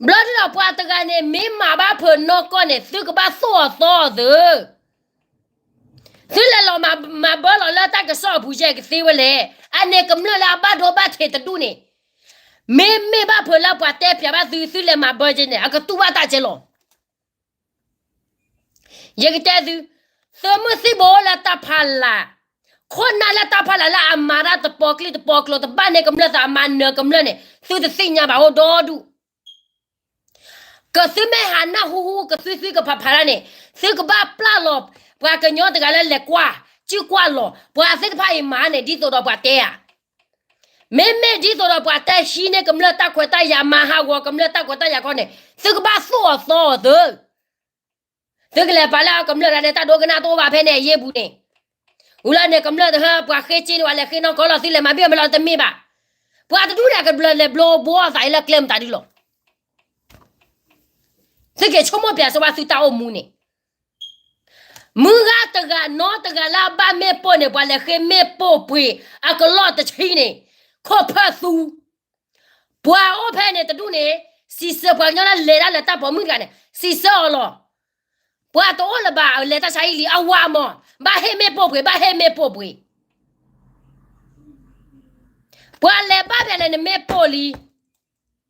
ဘျီဒုဒီးပှၤတဂၤန့ၣ် မ့ၢ်မၤဘၣ်ဖုးနီၢ်ကီၢ်န့ၣ် သုကဘၣ်သိၣ်အီၤသီအီၤသု, သုလဲၤလီၤမၤဘၢလီၤလၢတၢ်ကစီၣ်အပူၤယဲၢ်ကသ့ဝဲလဲၣ်, အန့ၣ်ကမျၢၢ်လၢအဘၣ်ဒိဘၣ်ထံးတဒူၣ်န့ၣ်, မ့မ့ၢ်ဘၣ်ဖုးလၢပှၤတဲပၠးဘၣ်သု သုလဲၤမၤဘၢက့န့ၣ် အကတူၢ်ဘၣ်တၢ်ကဲလီၤ. ယကတဲသု, သုးမုၢ်သံၣ်ဘိလၢတၢ်ဖးလၢ်, ခိၣ်နၢ်လၢတၢ်ဖးလၢ်လၢအမၤတၢ်တပီၤကျံတပီၤကျိၤ တဘၣ်န့ၢ်ကမျၢၢ်သးအမၤနၢၤကမျၢၢ်န့ၣ် သုတသ့ၣ်ညါဘၣ်အိၣ်ဒီဒူၣ်. ကသုမ့ၢ်ဟးနၢ်ဟူဟူ ကသုသုကဖးဖးတၢ်န့ၣ်, သုကဘၣ်ပျၢ်လီၤပှၤကညီတဂၤလၢလဲၤကွၢ်, စုကွၢ်လီၤ ပှၤသ့ၣ်တဖၣ်အံၤမၤန့ၣ် ဒ်သိးဒီးပှၤတဲဧါ. မ့မ့ၢ်ဒ်သိးဒီးပှၤတဲဟံးန့ၢ်ကမျၢၢ်တၢ်ခွဲးတၢ်ယာ် မၤဟးဂီၤကမျၢၢ်တၢ်ခွဲးတၢ်ယာ်ခီန့ၣ်, သုကဘၣ်သိၣ်အီၤသီအီၤသု သုကလဲၤပာ်လၢကမျၢၢ်တဂၤန့ၣ် တၢ်ဒိကနၣ်တအိၣ်ဘၣ်ဖဲန့ၣ်အယ့ၢ်ပူၤန့ၣ်, ဝံၤလီၤန့ၣ် ကမျၢၢ်တဟၢ ပှၤဃ့က့န့ၣ် ပှၤလဲၤဃ့နီၢ်ကီၢ်လီၤ သုလဲၤမၤဘံၣ်မၤလီၤတမ့ၢ်ဘၣ်. ပှၤတဒူၣ်န့ၣ်ကဘျၢလဲၤဘျီဘိအသးအံၤလၢကျဲမတၤဒုလီၤ. သုက့ၤဆိကမိၣ်ပၠးစၢ်ဝဲသုတၢ်အိၣ်မူန့ၣ်, မုၢ်ဂၤတဂၤနီတဂၤလၢအဘၣ်မ့ၣ်ပိၢ်န့ၣ် ပှၤလဲၤဃ့မ့ၣ်ပိၢ်ပှ့ၤအကလီၢ်တဆံန့ၣ်, ခိၣ်ဖၢၣ်သူ, ပှၤအိၣ်ဖဲန့ၣ်တဒူၣ်န့ၣ်, စံးဆၢပှၤကညီလၢလဲၤတၢ်လၢတၢ်ပိာ်မုၣ်တဂၤန့ၣ် စံးဆၢအီၤလီၤ. ပှၤတအိၣ်လၢၤဘၣ် လဲၤတၢ်ဆါဟံၣ်လံ အဝၤမး, ဘၣ်ဟ့ၣ်မ့ၣ်ပိၢ်ပှ့ၤ ဘၣ်ဟ့ၣ်မ့ၣ်ပိၢ်ပှ့ၤ ပှၤလဲၤဘၣ်ပၠးလဲၣ်နမ့ၣ်ပိၢ်လံ,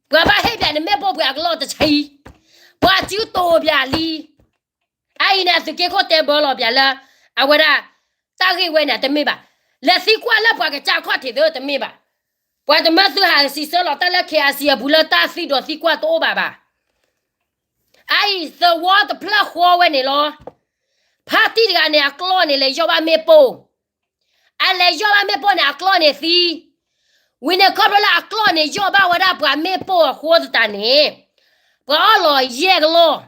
ပှၤဘၣ်ဟ့ၣ်ပၠးနမ့ၣ်ပိၢ်ပှ့ၤအကလီၢ်တဆံ, ပှၤစုတိၤပၠးလံ. အအံၤန့ၣ်အသုးက့ခိၣ်တဲဘၢလီၤပၠးလၢ အဝဲဒၣ် တၢ်ဂ့ၢ်ဝဲန့ၣ် တမ့ၢ်ဘၣ်. လဲၤသံကွၢ်လၢပှၤကစၢ်ခီၣ်ထံးသ့တမ့ၢ်ဘၣ်. ပှၤတမၢသုဟးစံးဆၢလီၤတၢ်လၢ KIC အပူၤလၢတၢ်သံဒီးသံကွၢ်တအိၣ်ဘၣ်ဘၣ်. အအံၤသဝီတဖျၢၣ်ဃီဝဲန့ၣ်လီၤ. ဖါတံၢ်တဂၤန့ၣ် အကျီၢ်န့ၣ် လဲၤယီၢ်ဘၣ်မ့ၣ်ပိၢ်, အလဲၤယီၢ်ဘၣ်မ့ၣ်ပိၢ်န့ၣ် အကျီၢ်န့ၣ်သံ. ဝံၤန့ၣ်ခီဖျိလၢအကျီၢ်န့ၣ် ယီၢ်ဘၣ်ဝဲဒၣ်ပှၤမ့ၣ်ပိၢ်အဃိသတးန့ၣ်, ပှၤအီၣ်လီၤယဲၢ်ကလီၢ်,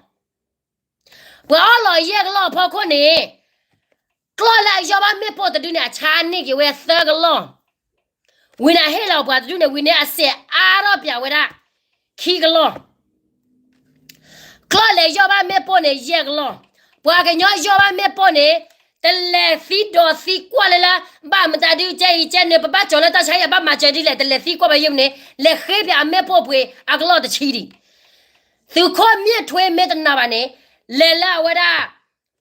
ပှၤအီၣ်လီၤယဲၢ်ကလီၢ်အဖီခိၣ်န့ၣ်, ကျီၢ်လၢအယီၢ်ဘၣ်မ့ၣ်ပိၢ်တဒုန့ၣ် အဆါန့ၢ်က့ၤဝဲသၢကလီၢ်. ဝံၤန့ၣ်ဟ့ၣ်လီၤပှၤတဒုန့ၣ် ဝံၤန့ၣ်အစဲးအါထီၣ်ပၠးဝဲဒၣ် ခံကလီၢ်. ကျီၢ်လဲၤယီၢ်ဘၣ်မ့ၣ်ပိၢ်န့ၣ် ယဲၢ်ကလီၢ်. ပှၤကညီယီၢ်ဘၣ်မ့ၣ်ပိၢ်န့ၣ်, တလဲၤသံဒီးသံကွၢ်လၢလၢ ဘၣ်မတၤဒုကဲအံၤကဲန့ၣ် ပဘၣ်ကၠီၤလၢတၢ်ဆါယံၣ် ဘၣ်မၤစၢၤဒ်လဲၣ် တလဲၤသံကွၢ်ဘၣ်ယဲၢ်န့ၣ် လဲၤဃ့ပၠးအမ့ၣ်ပိၢ်ပှ့ၤအကလီၢ်တဆံဒံး. သုးခိၣ်မ့ၢ်ထွ့မ့ၢ်တနာ်ဘၣ်န့ၣ်, လဲၤလၢအဝဲဒၣ်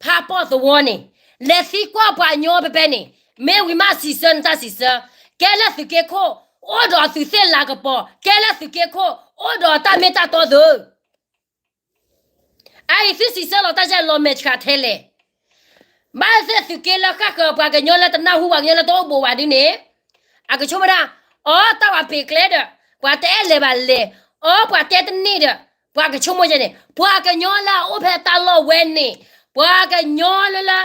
ဖးပီၣ်သဝီန့ၣ်, လဲၤသံကွၢ်ပှၤကညီဖဲဖဲန့ၣ်, မ့ၢ်ဝံၤမးစံးဆၢနတၢ်စံးဆၢ, ကဲလၢသုးက့ခိၣ် အိၣ်ဒီးအသုးသ့ၣ်လၤကပီၤ, ကဲလၢသုးက့ခိၣ် အိၣ်ဒီးတၢ်မ့ၢ်တၢ်တီသု, အအံၤသုစံးဆၢလီၤတၢ်ယဲၢ်လီၤမဲာ်ဆှးထဲလဲၣ်. ဘၣ်သ့ၣ်သုးက့လၢဃၣ်ဃၢၤပှၤကညီလၢတနၢ်ဟူပှၤကညီလၢတအိၣ်ဘူးဘၣ်ဒ်န့ၣ်, အကဆိကမိၣ်ဒၣ်, အီ တၢ်ဝဲပ့ၤကျဲဒီး ပှၤတအဲၣ်လဲၤဘၣ်လဲၤ, အီ ပှၤတဲတန့ၢ်ဒီး ပှၤကဆိကမိၣ်ယဲၢ်န့ၣ်, ပှၤကညီလၢအအိၣ်ဖဲတၢ်လီၢ်ဝဲန့ၣ်, ပှၤကညီလၢလၢ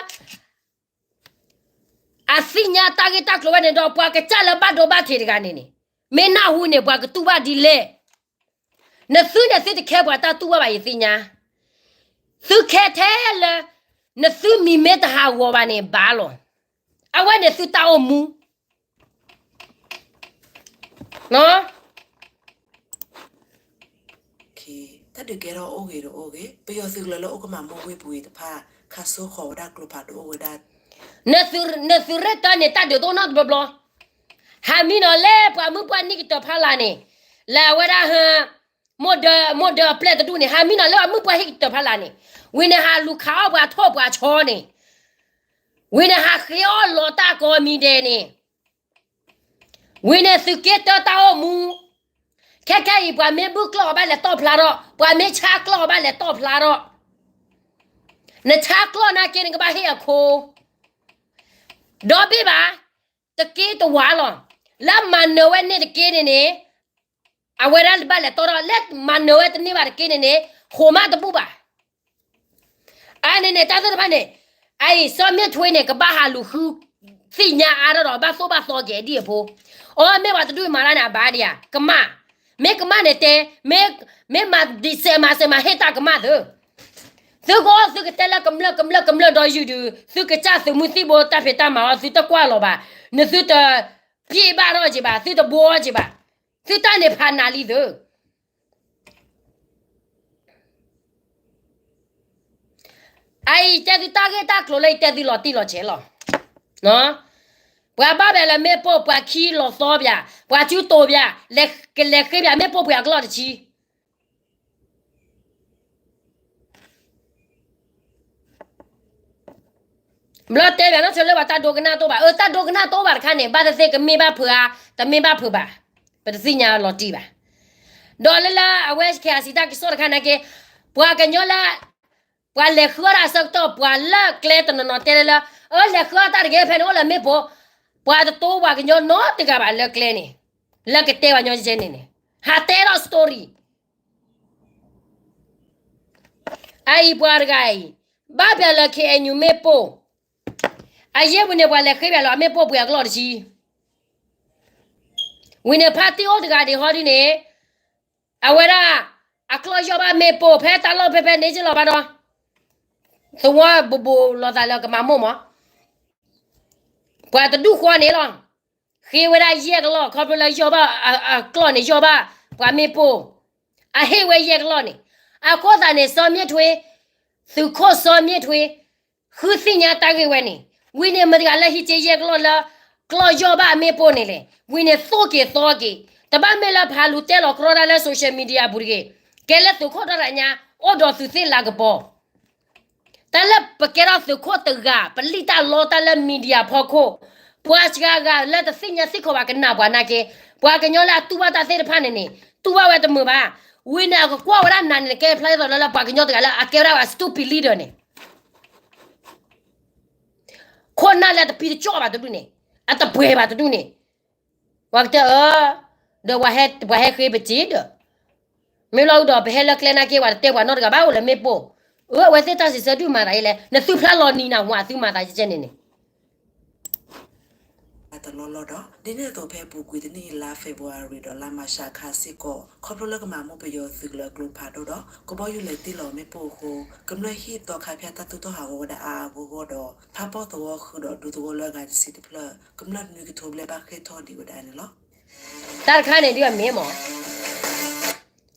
အသ့ၣ်ညါတၢ်ဂ့ၢ်တၢ်ကျိၤဝဲန့ၣ်ဒီး ပှၤကစၢ်လၢဘၣ်ဒိဘၣ်ထံးတဂၤန့ၣ်န့ၣ်, မ့ၢ်နၢ်ဟူန့ၣ် ပှၤကတူၢ်ဘၣ်ဒ်လဲၣ်. နသုန့ၣ်သုတခဲပှၤတၢ်တူၢ်ဘၣ်ဘၣ်ယသ့ၣ်ညါ, သုခဲထဲလၢ နသုမံၤမ့ၢ်တဟးဂီၤဘၣ်န့ၣ်ဘၣ်လီၤ. အဝဲန့ၣ်သုတၢ်အိၣ်မူ တၢ်ဒုးကဲထီၣ်အိၣ်ဂ့ၤဒီးအိၣ်ဂ့ၤ, ပယီၤသုးကလၢၤလၢအိၣ်ကမၣ်မိၢ်ဝ့ၢ်ပူၤအံၤတဖၣ် ခးစိဃီၤဝဲဒၣ်ကျိဖးဒိၣ်အိၣ်ဝဲဒၣ်, နသုးရ့ၣ်တၢန့ၣ် တၢ်ဒုးတအိၣ်နီတဘျီဘျီ, ဟးမံနီၤလၢပှၤမုၢ်ပှၢ်နံၣ်ကတၢၢ်ဖီလာ်န့ၣ်, လၢအဝဲဒၣ်ဟၢ မိၢ်ဒၢ မိၢ်ဒၢအပျဲၢ်တဒူၣ်န့ၣ် ဟးမံနီၤလၢအမုၢ်ပှၢ်ဟံၣ်ကတၢၢ်ဖီလာ်န့ၣ်, ဝံၤန့ၣ်ဟးလူၤခးအီၣ်ပှၤထိၣ်ပှၤဆီန့ၣ်, ဝံၤန့ၣ်ဟးဃ့အီၣ်လီၤတၢ်ကိးမံၤဒဲးန့ၣ် ဝံၤန့ၣ်သုးက့တၢတၢ်အိၣ်မူ, ခဲခဲအံၤပှၤမ့ၢ်ဘုၣ်ကျီၢ်အီၤဘၣ်လဲၤတီၣ်ဖျါထီၣ်, ပှၤမ့ၢ်ဆါကျီၢ်အီၤဘၣ်လဲၤတီၣ်ဖျါထီၣ်, နဆါကျီၢ်နာ်က့န့ၣ် ကဘၣ်ဟ့ၣ်အခိ, ဒီဘ့ၣ်ဘၣ်, တက့တဝးလီၤ, လၢမၤနၢၤဝဲန့ၣ်တက့န့ၣ်န့ၣ်, အဝဲဒၣ်ဘၣ်လဲၤတီၣ်ထီၣ် လၢမၤနၢၤဝဲတန့ၢ်ဘၣ်တက့န့ၣ်န့ၣ်, ဃိးမးတဘူၣ်ဘၣ် အန့ၣ်န့ၣ် တၢ်သ့ၣ်တဖၣ်န့ၣ်, အအံၤစီၤမ့ၢ်ထွ့န့ၣ် ကဘၣ်ဟးလူၤဃုသ့ၣ်ညါအါထီၣ်ဒီး ဘၣ်သိၣ်ဘၣ်သီက့ၤဒ်အဖိ, အီ မ့ၢ်ပှၤတဒူၣ်မၤတၢ်န့ၣ် အဘၣ်ဒံးဧါ, ကမၣ်, မ့ၢ်ကမၣ်န့ၣ်တဲ, မ့ၢ်မၤဒံးစဲးမၤစဲးမၤဟ့ၣ်တၢ်ကမၣ်သု, သုကအိၣ်သုကတဲလၢကမျၢၢ်ကမျၢၢ်ကမျၢၢ်ဒီးယုၢ်ဒုး, သုကစၢ်သုးမုၢ်သံၣ်ဘိတၢ်ဖံးတၢ်မၤအီၤ သုတကွၢ်လီၤဘၣ်, နသုတပျ့ဘၣ်ထီၣ်က့ၤဘၣ်, သုတဘှီက့ၤဘၣ်, သုတၢ်န့ၣ်ဖးနးလံသု အအံၤတဲသုတၢ်ဂ့ၢ်တၢ်ကျိၤလၢယတဲသုလီၤတံၢ်လီၤဆဲးလီၤ. ပှၤဘၣ်ဘဲလၢမ့ၣ်ပိၢ် ပှၤခံလီၤသီပၠး, ပှၤစုတိၤပၠး, ကလဲၤဃ့ပၠးမ့ၣ်ပိၢ်ပှ့ၤအကလီၢ်တဆံ ဘျီတဲပၠးနီၢ်ဆၢလၢပှၤတၢ်ဒိကနၣ်တအိၣ်ဘၣ်, အၢ တၢ်ဒိကနၣ်တအိၣ်ဘၣ်တခါန့ၣ် ဘၣ်သ့ၣ်သ့ၣ်ကမ့ၢ်ဘၣ်ဖုးဧါ, တမ့ၢ်ဘၣ်ဖုးဘၣ်, ပတသ့ၣ်ညါလီၤတံၢ်ဘၣ်. ဒီးလၢလၢအဝဲ KIC တၢ်ကစီၣ်တခါန့ၣ်က့, ပှၤကညီလၢ ပှၤလဲၤဃုအီၣ်တၢ်အဆၢကတီၢ် ပှၤလၢကျဲတနီၤနီၤတဲလၢလၢ, အၢ လဲၤဃုအီၣ်တၢ်တဂ့ၤ ဖဲန့ၣ်အိၣ်လၢမ့ၣ်ပိၢ်, ပှၤတတိပှၤကညီနီတဂၤဘၣ်လၢကျဲန့ၣ်, လၢကတဲပှၤညီကဲန့ၣ်န့ၣ်, ဟးတဲထီၣ် story အအံၤပှၤတဂၤအံၤ, ဘၣ်ပၠးလၢ KNU မ့ၣ်ပိၢ်, အယဲၢ်ဝံၤန့ၣ် ပှၤလဲၤဃ့ပၠးလီၤအမ့ၣ်ပိၢ်ပှ့ၤအကလီၢ်တဆံ, ဝံၤန့ၣ် ဖါတံၢ်အိၣ်တဂၤဒံးဟီဒ်န့ၣ်, အဝဲဒၣ် အကျီၢ်ယီၢ်ဘၣ်မ့ၣ်ပိၢ် ဖဲတၢ်လီၢ်ဖဲဖဲန့ၣ်က့လီၤဘၣ်ဒီး, သဝီဘူးဘူးလိာ်သးလၢကမၤမိၢ်မး, ပှၤတဒူၣ်ဃီန့ၣ်လီၤ, ဃ့ဝဲဒၣ်ယဲၢ်ကလီၢ် ခီဖျိလၢယီၢ်ဘၣ်အကျီၢ်န့ၣ် ယီၢ်ဘၣ်ပှၤမ့ၣ်ပိၢ်, အဟ့ၣ်ဝဲယဲၢ်ကလီၢ်န့ၣ်, အဃိသတးန့ၣ် စီၤမ့ၣ်ထွ့, သုးခိၣ်စီၤမ့ၣ်ထွ့ ဃုသ့ၣ်ညါတၢ်ဂ့ၢ်ဝဲန့ၣ်, ဝံၤန့ၣ်မတၤတဂၤလၢဟံးက့ယဲၢ်ကလီၢ်လၢ ကျီၢ်ယီၢ်ဘၣ်အမ့ၣ်ပိၢ်န့ၣ်လဲၣ်, ဝံၤန့ၣ်သိၣ်က့ၤသီက့ၤ, တဘၣ်မ့ၢ်လၢဖးလူၤတဲလီၤကြီတၢ်လၢ social media ပူၤတဂ့ၤ, ကဲလၢသုးခိၣ်ဒီတညါ, အိၣ်ဒီးသုးသ့ၣ်လၤကပီၤ တၢ်လၢပကဲထီၣ်သုးခိၣ်တဂၤ ပလံၣ်တၢ်လီတၢ်လၢ media ဖီခိၣ်, ပှၤစှၤဂၤလၢတသ့ၣ်ညါသ့ၣ်ခိၣ်ဘၣ်ကနၣ်ပှၤနာ်က့, ပှၤကညီလၢအတူၢ်ဘၣ်တၢ်သ့ၣ်တဖၣ်န့ၣ်န့ၣ်, တူၢ်ဘၣ်ဝဲတမုာ်ဘၣ်. ဝံၤန့ၣ်အကကွၢ်ဝဲဒၣ်နၤန့ၣ် ကဲဖျါဒ်သိးလၢပှၤကညီတဂၤလၢအကဲဝဲဒၣ် stupid leader န့ၣ် ခိၣ်နၢ်လၢအတပံတကၠီၣ်ဘၣ်တဒူၣ်န့ၣ်, အတပှဲၤဘၣ်တဒူၣ်န့ၣ်, ပှၤကတဲအၢ, ဒီးပှၤဟဲဃ့ပစ့ဒီး, မ့ၢ်လီၤအုဒီးပဟဲလၢကျဲနာ်က့ ပှၤတတဲပှၤနီတဂၤဘၣ်အိၣ်လၢမ့ၣ်ပိၢ်, အၢ အဝဲသ့ၣ်တၢ်စံးဆၢဒုၣ်မၤသးအံၤလဲၣ်, နသုဖျါလီၤနံၤနၤဝၤသုမၤသးကဲန့ၣ်န့ၣ် တလီၢ်လီၢ်ဒီး ဒ်န့ၣ်အသိးဖဲပူၤကွံာ်တနံၣ်အံၤလါ February ဒီးလါ March အခါစ့ၢ်ကီး ခီဖျိလၢကမၤမူပယီၤသုးကျိၤအကျိၤဖးဒိၣ်ဒီး ကဘီယူၤလဲၤတ့ၢ်လီၤမ့ၣ်ပိၢ်အဃိ ကမျၢၢ်ဟံၣ်သီခါဖၠၣ်တၢ်သူၣ်ထီၣ်ဟးဂီၤဝဲဒၣ်အါအါဂီၢ်ဂီၢ်ဒီး ဖးပီၣ်သဝီဃုာ်ဒီးဒူသဝီလၢအဂၤတဆံတဖျၢၣ် ကမျၢၢ်နွံကထိဘျဲၣ်ဘၣ်ဃ့ၢ်ထီၣ်ဒံးဝဲဒၣ်န့ၣ်လီၤ. တၢ်တခါန့ၣ်ဒ်အမ့ၢ်မး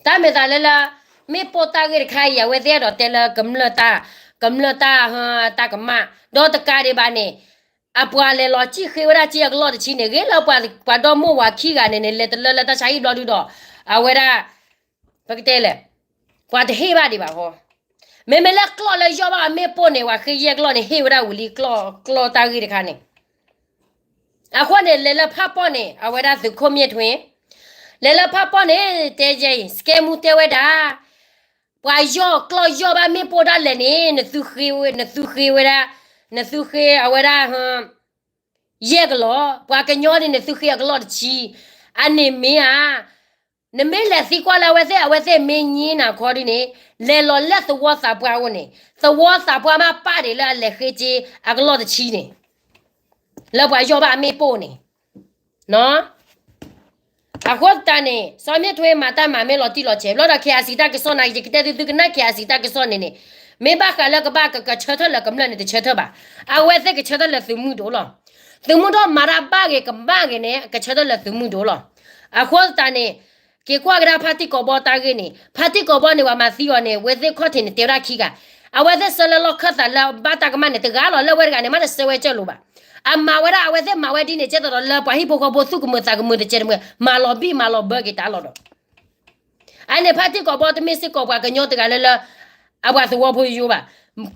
တၢ်မ့ၢ်သးလၢလၢ မ့ၣ်ပိၢ်တၢ်ဂ့ၢ်တခါအံၤ အဝဲသ့ၣ်အဲၣ်ဒိးတဲလၢ ကမျၢၢ်တၢ် ကမျၢၢ်တၢ် တၢ်ကမၣ် ဒီးတကးဒံးဘၣ်န့ၣ် အပှၤလဲၤလီၤစံၣ်ဃ့ဝဲဒၣ်စ့အကလီၢ်တဆံန့ၣ် ဂ့ၤလၢပှၤဒီမိၢ်ဝၤခံဂၤန့ၣ်န့ၣ် လဲၤတလၢလၢတၢ်ဆါဟံၣ်ဘျီဒုဒီး အဝဲဒၣ် ပကတဲလဲၣ် ပှၤတဟ့ၣ်ဘၣ်ဒံးဘၣ်ဃီ မ့မ့ၢ်လၢကျီၢ်လၢယီၢ်ဘၣ်အမ့ၣ်ပိၢ်န့ၣ် ပှၤဃ့ယဲၢ်ကလီၢ်န့ၣ် ဟ့ၣ်ဝဲဒၣ်ဝံၤလံ ကျီၢ်တၢ်ဂ့ၢ်တခါန့ၣ် အဃိန့ၣ် လဲၤလၢဖးပီၣ်န့ၣ် အဝဲဒၣ်သုးခိၣ်မ့ၢ်ထွ့ လဲၤလၢဖးပီၣ်န့ၣ် တဲယဲအံၤ စကဲမူတဲဝဲဒၣ် ပှၤယီၢ်ကျီၢ်ယီၢ်ဘၣ်မ့ၣ်ပိၢ်ဒၣ်လဲာ်န့ၣ် နသုဃ့ဝဲဒၣ် နသုဃ့အဝဲဒၣ် ယဲၢ်ကလီၢ် ပှၤကညီန့ၣ် နသုဃ့အကလီၢ်တဆံ အန့ၣ်မ့ၢ်ဧါ နမ့ၢ်လဲၤသံကွၢ်လၢအဝဲသ့ၣ် အဝဲသ့ၣ်မ့ၢ်ညံနၤခီဒုန့ၣ် လဲၤလီၤလၢသဝီသးပှၢ်အအိၣ်န့ၣ် သဝီသးပှၢ်မ့ၢ်ပာ်ဒံးလၢအလဲၤဃ့က့အကလီၢ်တဆံန့ၣ် လၢပှၤယီၢ်ဘၣ်အမ့ၣ်ပိၢ်န့ၣ် အဃိသတးန့ၣ် စီၤမ့ၢ်ထွ့မၤတၢ်မၤမ့ၢ်လီၤတံၢ်လီၤဆဲး ဘျီဒီး KIC တၢ်ကစီၣ်န့ၣ် ယကတဲသုသုကနၣ် KIC တၢ်ကစီၣ်န့ၣ်န့ၣ် မ့ၢ်ဘၣ်ဃးလၢကဘၣ်ကကဆၢထၢၣ်လၢကမျၢၢ်န့ၣ် တဆၢထၢၣ်ဘၣ်. အဝဲသ့ၣ်ကဆၢထၢၣ်လၢသုးမုၢ်ဒိၣ်လီၤ. သုးမုၢ်ဒိၣ်မၤတၢ်ဘၣ်ဂ့ၤကမၣ်ဂ့ၤန့ၣ် ကဆၢထၢၣ်လၢသုးမုၢ်ဒိၣ်လီၤ. အဃိသတးန့ၣ် က့ၤကွၢ်ကဒါဖါတံၢ်ကိးဘီတၢ်ဂ့ၢ်န့ၣ် ဖါတံၢ်ကိးဘီန့ၣ် ပှၤမၤသံအီၤန့ၣ် အဝဲသ့ၣ်ခီၣ်ထံးန့ၣ် တဲဝဲဒၣ်ခံဂၤ အဝဲသ့ၣ်ဆှၢလၢလီၢ်ခၢၣ်သးလၢဘၣ်တၢ်ကမၣ်န့ၣ် တဂၤလီၤ လၢဝဲတဂၤန့ၣ် မ့ၢ်တဆှၢဝဲကၢၢ်လိာ်ဘၣ်. အမၤဝဲဒၣ် အဝဲသ့ၣ်မၤဝဲဒ်န့ၣ် ကဲသိးဒီးလၢပှၤဟံၣ်ဖိဃီဖိသူၣ်ကမုာ်သးကမုာ်တကဲးတမှဲၤ မၤလီၤဘံၣ်မၤလီၤဘၢက့ၤတၢ်လီၤဒီး အန့ၣ် ဖါတံၢ်ကိးဘီတမ့ၢ်စ့ၢ်ကီးပှၤကညီတဂၤလၢလၢ အပှၤသဝီဖိယိယိဘၣ်.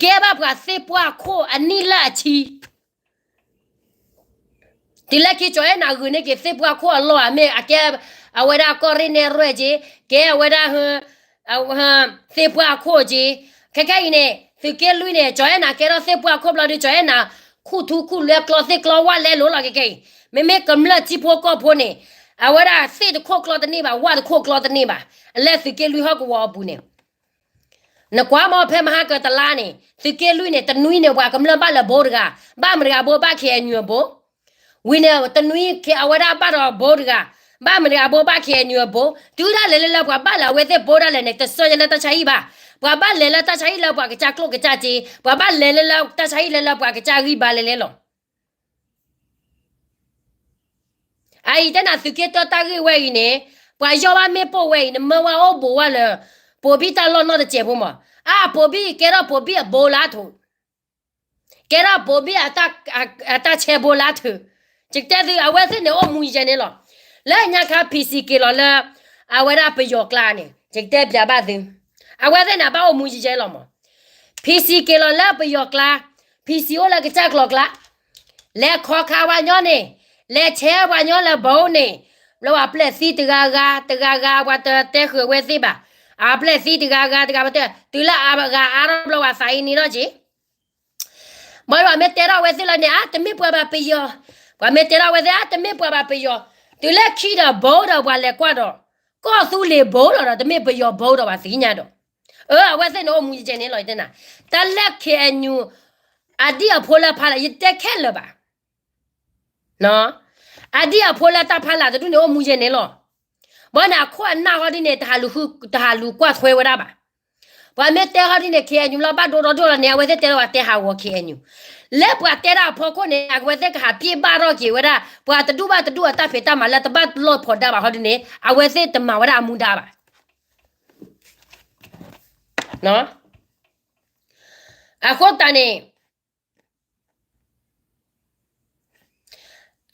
ကဲဘၣ်ပှၤသ့ၣ်ပှၢ်ခိၣ်အနံၣ်လၢအဆံ တုၤလၢခံကၠီၤအဲၣ်နၤဂုာ်န့ၢ်က့ၤသ့ၣ်ပှၢ်ခိၣ်အလီၢ်ဧါ မ့ၢ်အကဲ အဝဲဒၣ်ကီၢ်ရ့ၣ်နဲၣ်ရွဲၣ်က့ၤ ကဲအဝဲဒၣ် သ့ၣ်ပှၢ်ခိၣ်က့ၤ ခဲခဲအံၤန့ၣ် သုးက့လွံၢ်န့ၣ် ကၠီၤအဲၣ်နၤကဲထီၣ်သ့ၣ်ပှၢ်ခိၣ်ဘျီဒု ကၠီၤအဲၣ်နၤ ခူၣ်ထူခူၣ်လွဲကျီသ့ၣ်ကျီဝၣ်လဲလိာ်လီၤ ခဲခဲအံၤ မ့မ့ၢ်ကမျၢၢ်ထံဖိကီၢ်ဖိန့ၣ် အဝဲဒၣ်သ့ၣ်တခိၣ်ကျီတန့ၢ်ဘၣ် ဝၣ်တခိၣ်ကျီတန့ၢ်ဘၣ် အလဲၤသုးက့လွံၢ်ဟီၣ်ကဝီၤအပူၤန့ၣ် နကွၢ်မ့ၢ်ဖဲမဟါကတလါန့ၣ် သုးက့လွံၢ်န့ၣ် တနွံန့ၣ် ပှၤကမျၢၢ်ဘၣ်လၢဘိတဂၤ ဘၣ်မတၤတဂၤဘိ ဘၣ် KNU အဘိ ဝံၤန့ၣ် တနွံ အဝဲဒၣ်ဘၣ်ဒီးဘိတဂၤ ဘၣ်မတၤတဂၤဘိ ဘၣ် KNU အဘိ တုၤဒၣ်လဲာ်လၢလၢပှၤဘၣ်လၢအဝဲသ့ၣ်ဘိဒၣ်လဲာ်န့ၣ် တဆှၢလၢတၢ်ဆါဟံၣ်ဘၣ် ပှၤဘၣ်လဲၤလၢတၢ်ဆါဟံၣ်လၢပှၤကစၢ်ကျိၣ်ကစၢ်စ့ ပှၤဘၣ်လဲၤလၢလၢတၢ်ဆါဟံၣ်လၢလၢပှၤကစၢ်ဂံၢ်ဘါလဲၤလဲၤလီၤ အအံၤတဲနၤသုးက့တၢတၢ်ဂ့ၢ်ဝဲအံၤန့ၣ် ပှၤယီၢ်ဘၣ်မ့ၣ်ပိၢ်ဝဲအံၤ နမၢဝဲအိၣ်ဘူးဝဲလၢ ပိာ်ဘံၣ်တၢ်လီၢ်နီတစဲးဖိမး အါ ပိာ်ဘံၣ်ကဲထီၣ်ပိာ်ဘံၣ်အဘိလၢထူး ကဲထီၣ်ပိာ်ဘံၣ်အတၢ်ဆဲးဘိလၢထူး ယကတဲသုအဝဲသ့ၣ်န့ၣ်အိၣ်မူယဲန့ၣ်လီၤ. လၢညါခါ PC က့ၤလီၤလၢ အဝဲဒၣ်ပယီၤကျါန့ၣ် ယကတဲပျးဘၣ်သု အဝဲသ့ၣ်န့ၣ် အဘၣ်အိၣ်မူယဲလီၤမး PC က့ၤလီၤလၢပယီၤကျါ PC အိၣ်လၢကစၢ်ကျီၤကျါ လဲၤခီခါပှၤညီန့ၣ် လဲၤဆဲးပှၤညီလၢဘိန့ၣ် လၢပှၤပျဲၢ်သံတဂၤဂၤ တဂၤဂၤ ပှၤတတဲဃုာ်ဝဲသ့ၣ်ဘၣ် အပျဲၢ်သံတဂၤဂၤတဂၤ ပှၤတဲ တုၤလၢအဂၤအါထီၣ်ဘျီ ပှၤသးအံၤန့ၣ်ထီၣ်က့ၤ ဘၣ်ပှၤမ့ၢ်တဲထီၣ်ဝဲသ့ၣ်လီၤန့ၣ် အါ တမ့ၢ်ပှၤဘၣ်ပယီၤ ပှၤမ့ၢ်တဲထီၣ်ဝဲသ့ၣ် အါ တမ့ၢ်ပှၤဘၣ်ပယီၤ တုၤလၢခံဒီးဘိဒီးပှၤလဲၤကွၢ်ဒီး ကီၢ်သူလ့ၤဘိလီၤဒီး တမ့ၢ်ပယီၤဘိဒီးပှၤသ့ၣ်ညါဒီး အၢ အဝဲသ့ၣ်န့ၣ်အိၣ်မူယဲန့ၣ်လီၤ ယတဲနၤ တၢ်လၢ KNU အဒံၣ်အဖိလၢဖးလၢ် ယတဲခဲလၢာ်ဘၣ် အဒံၣ်အဖိလၢတၢ်ဖးလၢ်တဒူၣ်န့ၣ်အိၣ်မူယဲန့ၣ်လီၤ. ဘၣ်န့ၣ်အခိၣ်အနၢ်ဟီဒ်န့ၣ် တဟးလူၤကွၢ်ထွဲဝဲဒၣ်ဘၣ်. ပှၤမ့ၢ်တဲဟီဒ်န့ၣ် KNU လီၤဘၣ်ဒိဒီဒိၣ်လီၤန့ၣ် အဝဲသ့ၣ်တဲလီၤပှၤတဲဟးဂီၤ KNU လၢပှၤတဲဒၣ်အဖီခိၣ်န့ၣ် အဝဲသ့ၣ်ကဟးပျ့ၢ်ဘၣ်ထီၣ်က့ၤဝဲဒၣ် ပှၤတဒူၣ်ဘၣ်တဒူၣ်အတၢ်ဖံးတၢ်မၤလၢတဘၣ်လီၢ်ဖီးဒါဘၣ်ဟီဒ်န့ၣ် အဝဲသ့ၣ်တမၤဝဲဒၣ်အမူဒါဘၣ်. အဃိသတးန့ၣ်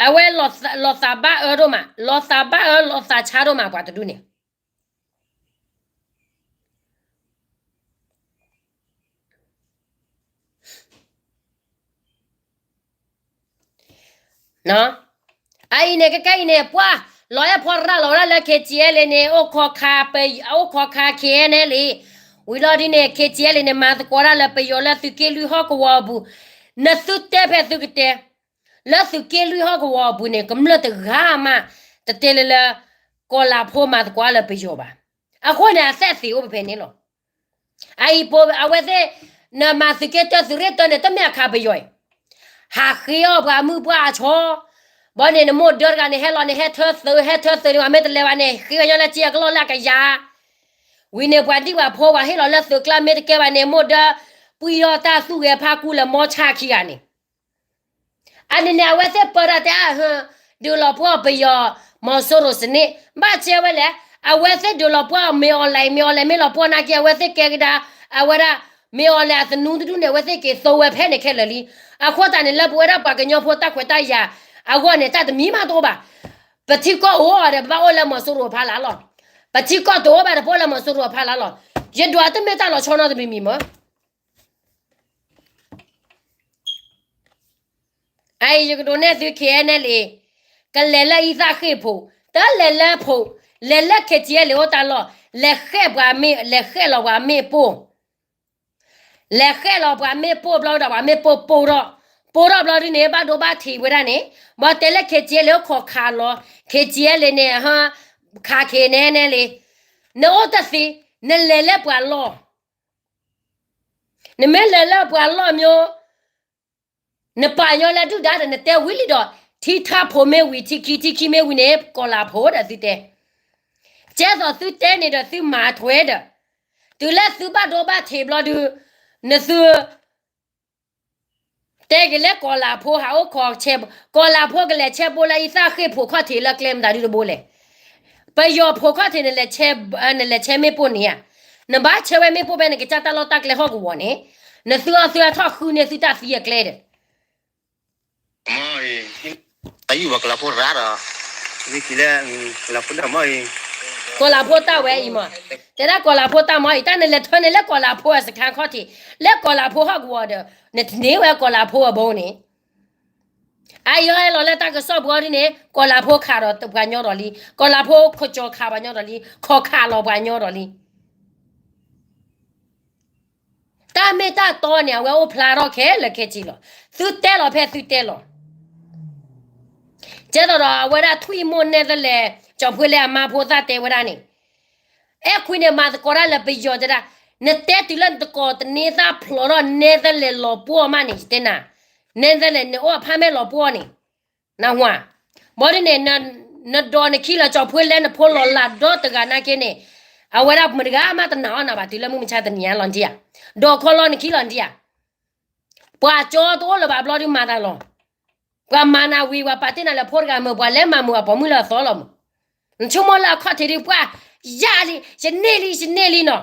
အဝဲလီၤသးဘၣ်အၢဒိၣ်မး, လီၤသးဘၣ်အၢ လီၤသးဆါဒိၣ်မး ပှၤတဒူၣ်န့ၣ် အအံၤန့ၣ် ကကဲအံၤန့ၣ် ပှၤလီၤအဲၣ်ဖီရၣ်လီၤဝဲဒၣ်လၢ KTLA န့ၣ် အိၣ်ခိးခး အိၣ်ခိးခး KNLA ဝံၤလီၤဒ်န့ၣ် KTLA န့ၣ် မၤသကိးဒၣ်လၢပယီၤလၢသုးက့လွံၢ်ဟီၣ်ကဝီၤအပူၤ, နသုတဲဖဲသုကတဲ လၢသုးက့လွံၢ်ဟီၣ်ကဝီၤအပူၤန့ၣ် ကမျၢၢ်တဂၤမး တတဲလၢလၢ ကီၤလၤဖိမၤသကိးလၢပယီၤဘၣ်. အဃိန့ၣ် အသဲၣ်သ့ၣ်အိၣ်ဖဲန့ၣ်လီၤ. အအံၤပ အဝဲသ့ၣ် နမၤသုးက့တၢသုးရ့ၣ်တၢန့ၣ် တမ့ၢ်အခးပယီၤအံၤ, ဟးဃ့အီၣ်ပှၤမုၢ်ပှၢ်အဆီ, ဘီန့ၣ် နမိၢ်ဒၢတဂၤန့ၣ် ဟဲလီၤန့ၣ် ဟဲထၢသုး ဟဲထၢသုးန့ၣ် ပှၤမ့ၢ်တလဲၤဘၣ်န့ၣ် ဃ့ကညီလၢက့အကလီၢ်လၢအကယၤ ဝံၤန့ၣ် ပှၤဒံၣ်ပှၤဖိပှၤဟ့ၣ်လီၤလၢသုးကျါ မ့ၢ်တကဲဘၣ်န့ၣ် မိၢ်ဒၢ ပှံၢ်ထီၣ်တၢ်သူၣ်ဂဲၤဖးကူလၢမီဆါခံဂၤန့ၣ်, အန့ၣ်န့ၣ် အဝဲသ့ၣ်ပၢတၢ်တဲအဟၢ ဒုးလီၤပှီၢ်ပယီၤ မီၤစိရိၤစနစ် ဘၣ်ဆၣ်ဝဲလဲၣ်, အဝဲသ့ၣ်ဒုးလီၤပှီၢ်မ့ၢ်အီၤလဲၣ် မ့ၢ်အီၤလဲၣ် မ့ၢ်လီၤပှီၢ်နာ်က့ အဝဲသ့ၣ်ကဲကဒါ အဝဲဒၣ် မ့ၢ်အီၤလဲၣ်အသနူတဒူၣ်န့ၣ် အဝဲသ့ၣ်က့ၤသိဝဲဖဲန့ၣ်ခဲလၢာ်လံ. အဃိသတးန့ၣ် လၢပဝဲဒၣ်ပှၤကညီဖိတၢ်ခွဲးတၢ်ယာ်အဂီၢ်န့ၣ် တၢ်တမံၤမးတအိၣ်ဘၣ်. ပထံကီၢ်အိၣ်ဒီး ပဘၣ်အိၣ်လၢမီၤစိရိၤအဖီလာ်လီၤ. ပထံကီၢ်တအိၣ်ဘၣ်ဒီး ပအိၣ်လၢမီၤစိရိၤအဖီလာ်လီၤ. ယဒွးတမ့ၢ်တၢ်လီၤဆီနီတမံၤမံၤမး အအံၤယကဒိးနဲၣ်သု KNLA ကလဲၤလၢအံသၣ်ဃ့ၢ်ဖိး, တလဲၤလၢဖိး, လဲၤလၢ KTLA အိၣ်တၢ်လီၢ်, လဲၤဃဲၣ်ပှၤမ့ၢ်, လဲၤဃဲၣ်လီၤပှၤမ့ၣ်ပိၢ်, လဲၤဃဲၣ်လီၤပှၤမ့ၣ်ပိၢ်ဘျီဒီး ပှၤမ့ၣ်ပိၢ်ပိၢ်ထီၣ်, ပိၢ်ထီၣ်ဘျီဒ်န့ၣ် ဘၣ်ဒိဘၣ်ထံးဝဲဒၣ်န့ၣ်, ဘၣ်တဲလၢ KTLA အိၣ်ခိးခးလီၤ, KTLA န့ၣ် ခး KNLA, နအိၣ်တသ့, နလဲၤလၢပှၤလီၢ် နမ့ၢ်လဲၤလၢပှၤလီၢ်မ့ၢ် နပာ်ညီလၢဒုၣ်ဒါဒီး နတဲဝံၤလံဒီး ထံထါဖိမ့ၢ်ဝံၤ ထံခံ ထံခံမ့ၢ်ဝံၤန့ၣ် ကီၤလၤဖိဒီးသုတဲ, ကဲသိးသုတဲန့ၣ်ဒီးသုမၤထွဲဒီး, တုၤလၢသုဘၣ်ဒိဘၣ်ထံးဘျီဒုး, နသု တဲက့ၤလၢကီၤလၤဖိဟးအိၣ်ခိးဆဲး, ကီၤလၤဖိကလဲၤဆဲးဘိလၢအံသၣ်ဃ့ၢ်ဖိးခီၣ်ထံးလၢကျဲမတၤဒုတဘိလဲၣ်. ပယီၤဖိးခီၣ်ထံး နလဲၤဆဲးမ့ၣ်ပိၢ်န့ၣ်ဧါ, နဘၣ်ဆဲးဝဲမ့ၣ်ပိၢ်ဖဲနကစၢ်တၢ်လီၢ်တၢ်ကျဲဟီၣ်ကဝီၤန့ၣ်, နသုအီၣ်သုအထီၣ်ဃုန့ၢ်သုတၢ်သံအကျဲဒီး တၢ်ယုၢ်ဘၣ်ကီၤလၤဖိရၣ်ဒီး, ကီၤလၤဖိတၢ်ဝဲအံၤမး, တဲဒၣ်ကီၤလၤဖိတၢ်မ့ၢ်အံၤ တၢ်နလဲၤထၢန့ၣ်လၢကီၤလၤဖိအစခန်းခီၣ်ထံး, လၢကီၤလၤဖိဟီၣ်ကဝီၤဒီး, နတန့ၢ်ဝဲကီၤလၤဖိအဘိန့ၣ်, အယီၤဟဲလီၤလၢတၢ်ကစီၣ်ပူၤဒ်န့ၣ် ကီၤလၤဖိခးဒီးပှၤညီဒီးလံ, ကီၤလၤဖိကၠီၤခးပှၤညီဒီးလံ, ခိးခးလီၤပှၤညီဒီးလံ တၢ်မ့ၢ်တၢ်တီန့ၣ် အဝဲအိၣ်ဖျါထီၣ်ခဲလၢာ်ခဲဆ့လီၤ. သုတဲလီၤဖဲသုတဲလီၤ. ကဲသိးဒီးအဝဲဒၣ်ထွံၣ်မိၢ်နဲသလဲး ကၠီၤဖှ့လဲအမါဖိသၣ်တဲဝဲဒၣ်န့ၣ်, အဲၣ်ခွံန့ၣ်မၤသကိးတၢ်လၢပယီၤတဲဒၣ်, နတဲတုၤလၢနသကိးတန့ၢ်သၣ်ဖျိးထီၣ်နဲသလဲးလီၤပှီၢ်မးန့ၣ် ယတဲနၤ, နဲသလဲးန့ၣ်အိၣ်အဖးမဲာ်လီၤပှီၢ်န့ၣ် နဝၤ, ဘၣ်ဒ်န့ၣ်, နဒိးနခံလၢကၠီၤဖှ့လဲနဖိလီၤလးဒီတဂၤနာ်က့န့ၣ်, အဝဲဒၣ်မတဂၤမးတနာ်အီၤနၤဘၣ် တုၤလၢမုၢ်မဆါတနံၤညါလီၤဒံဧါ, ဒိးခီလီၤနခံလီၤဒံဧါ, ပှၤကၠီတအိၣ်လၢၤဘၣ်ဘျီဒုးမၤတၢ်လီၤ, ပှၤမၤနၤဝံၤ ပှၤပာ်တ့ၢ်နၤလၢဖိတဂၤမုာ် ပှၤလဲၤမၤမုာ်အပိာ်မုၣ်လၢအသီလီၤမုာ်, နဆိကမိၣ်လၢအခီၣ်ထံးဒုးပှၤ, ယၤလံ, ယန့ၢ်လံ, ယန့ၢ်လံနီၤ,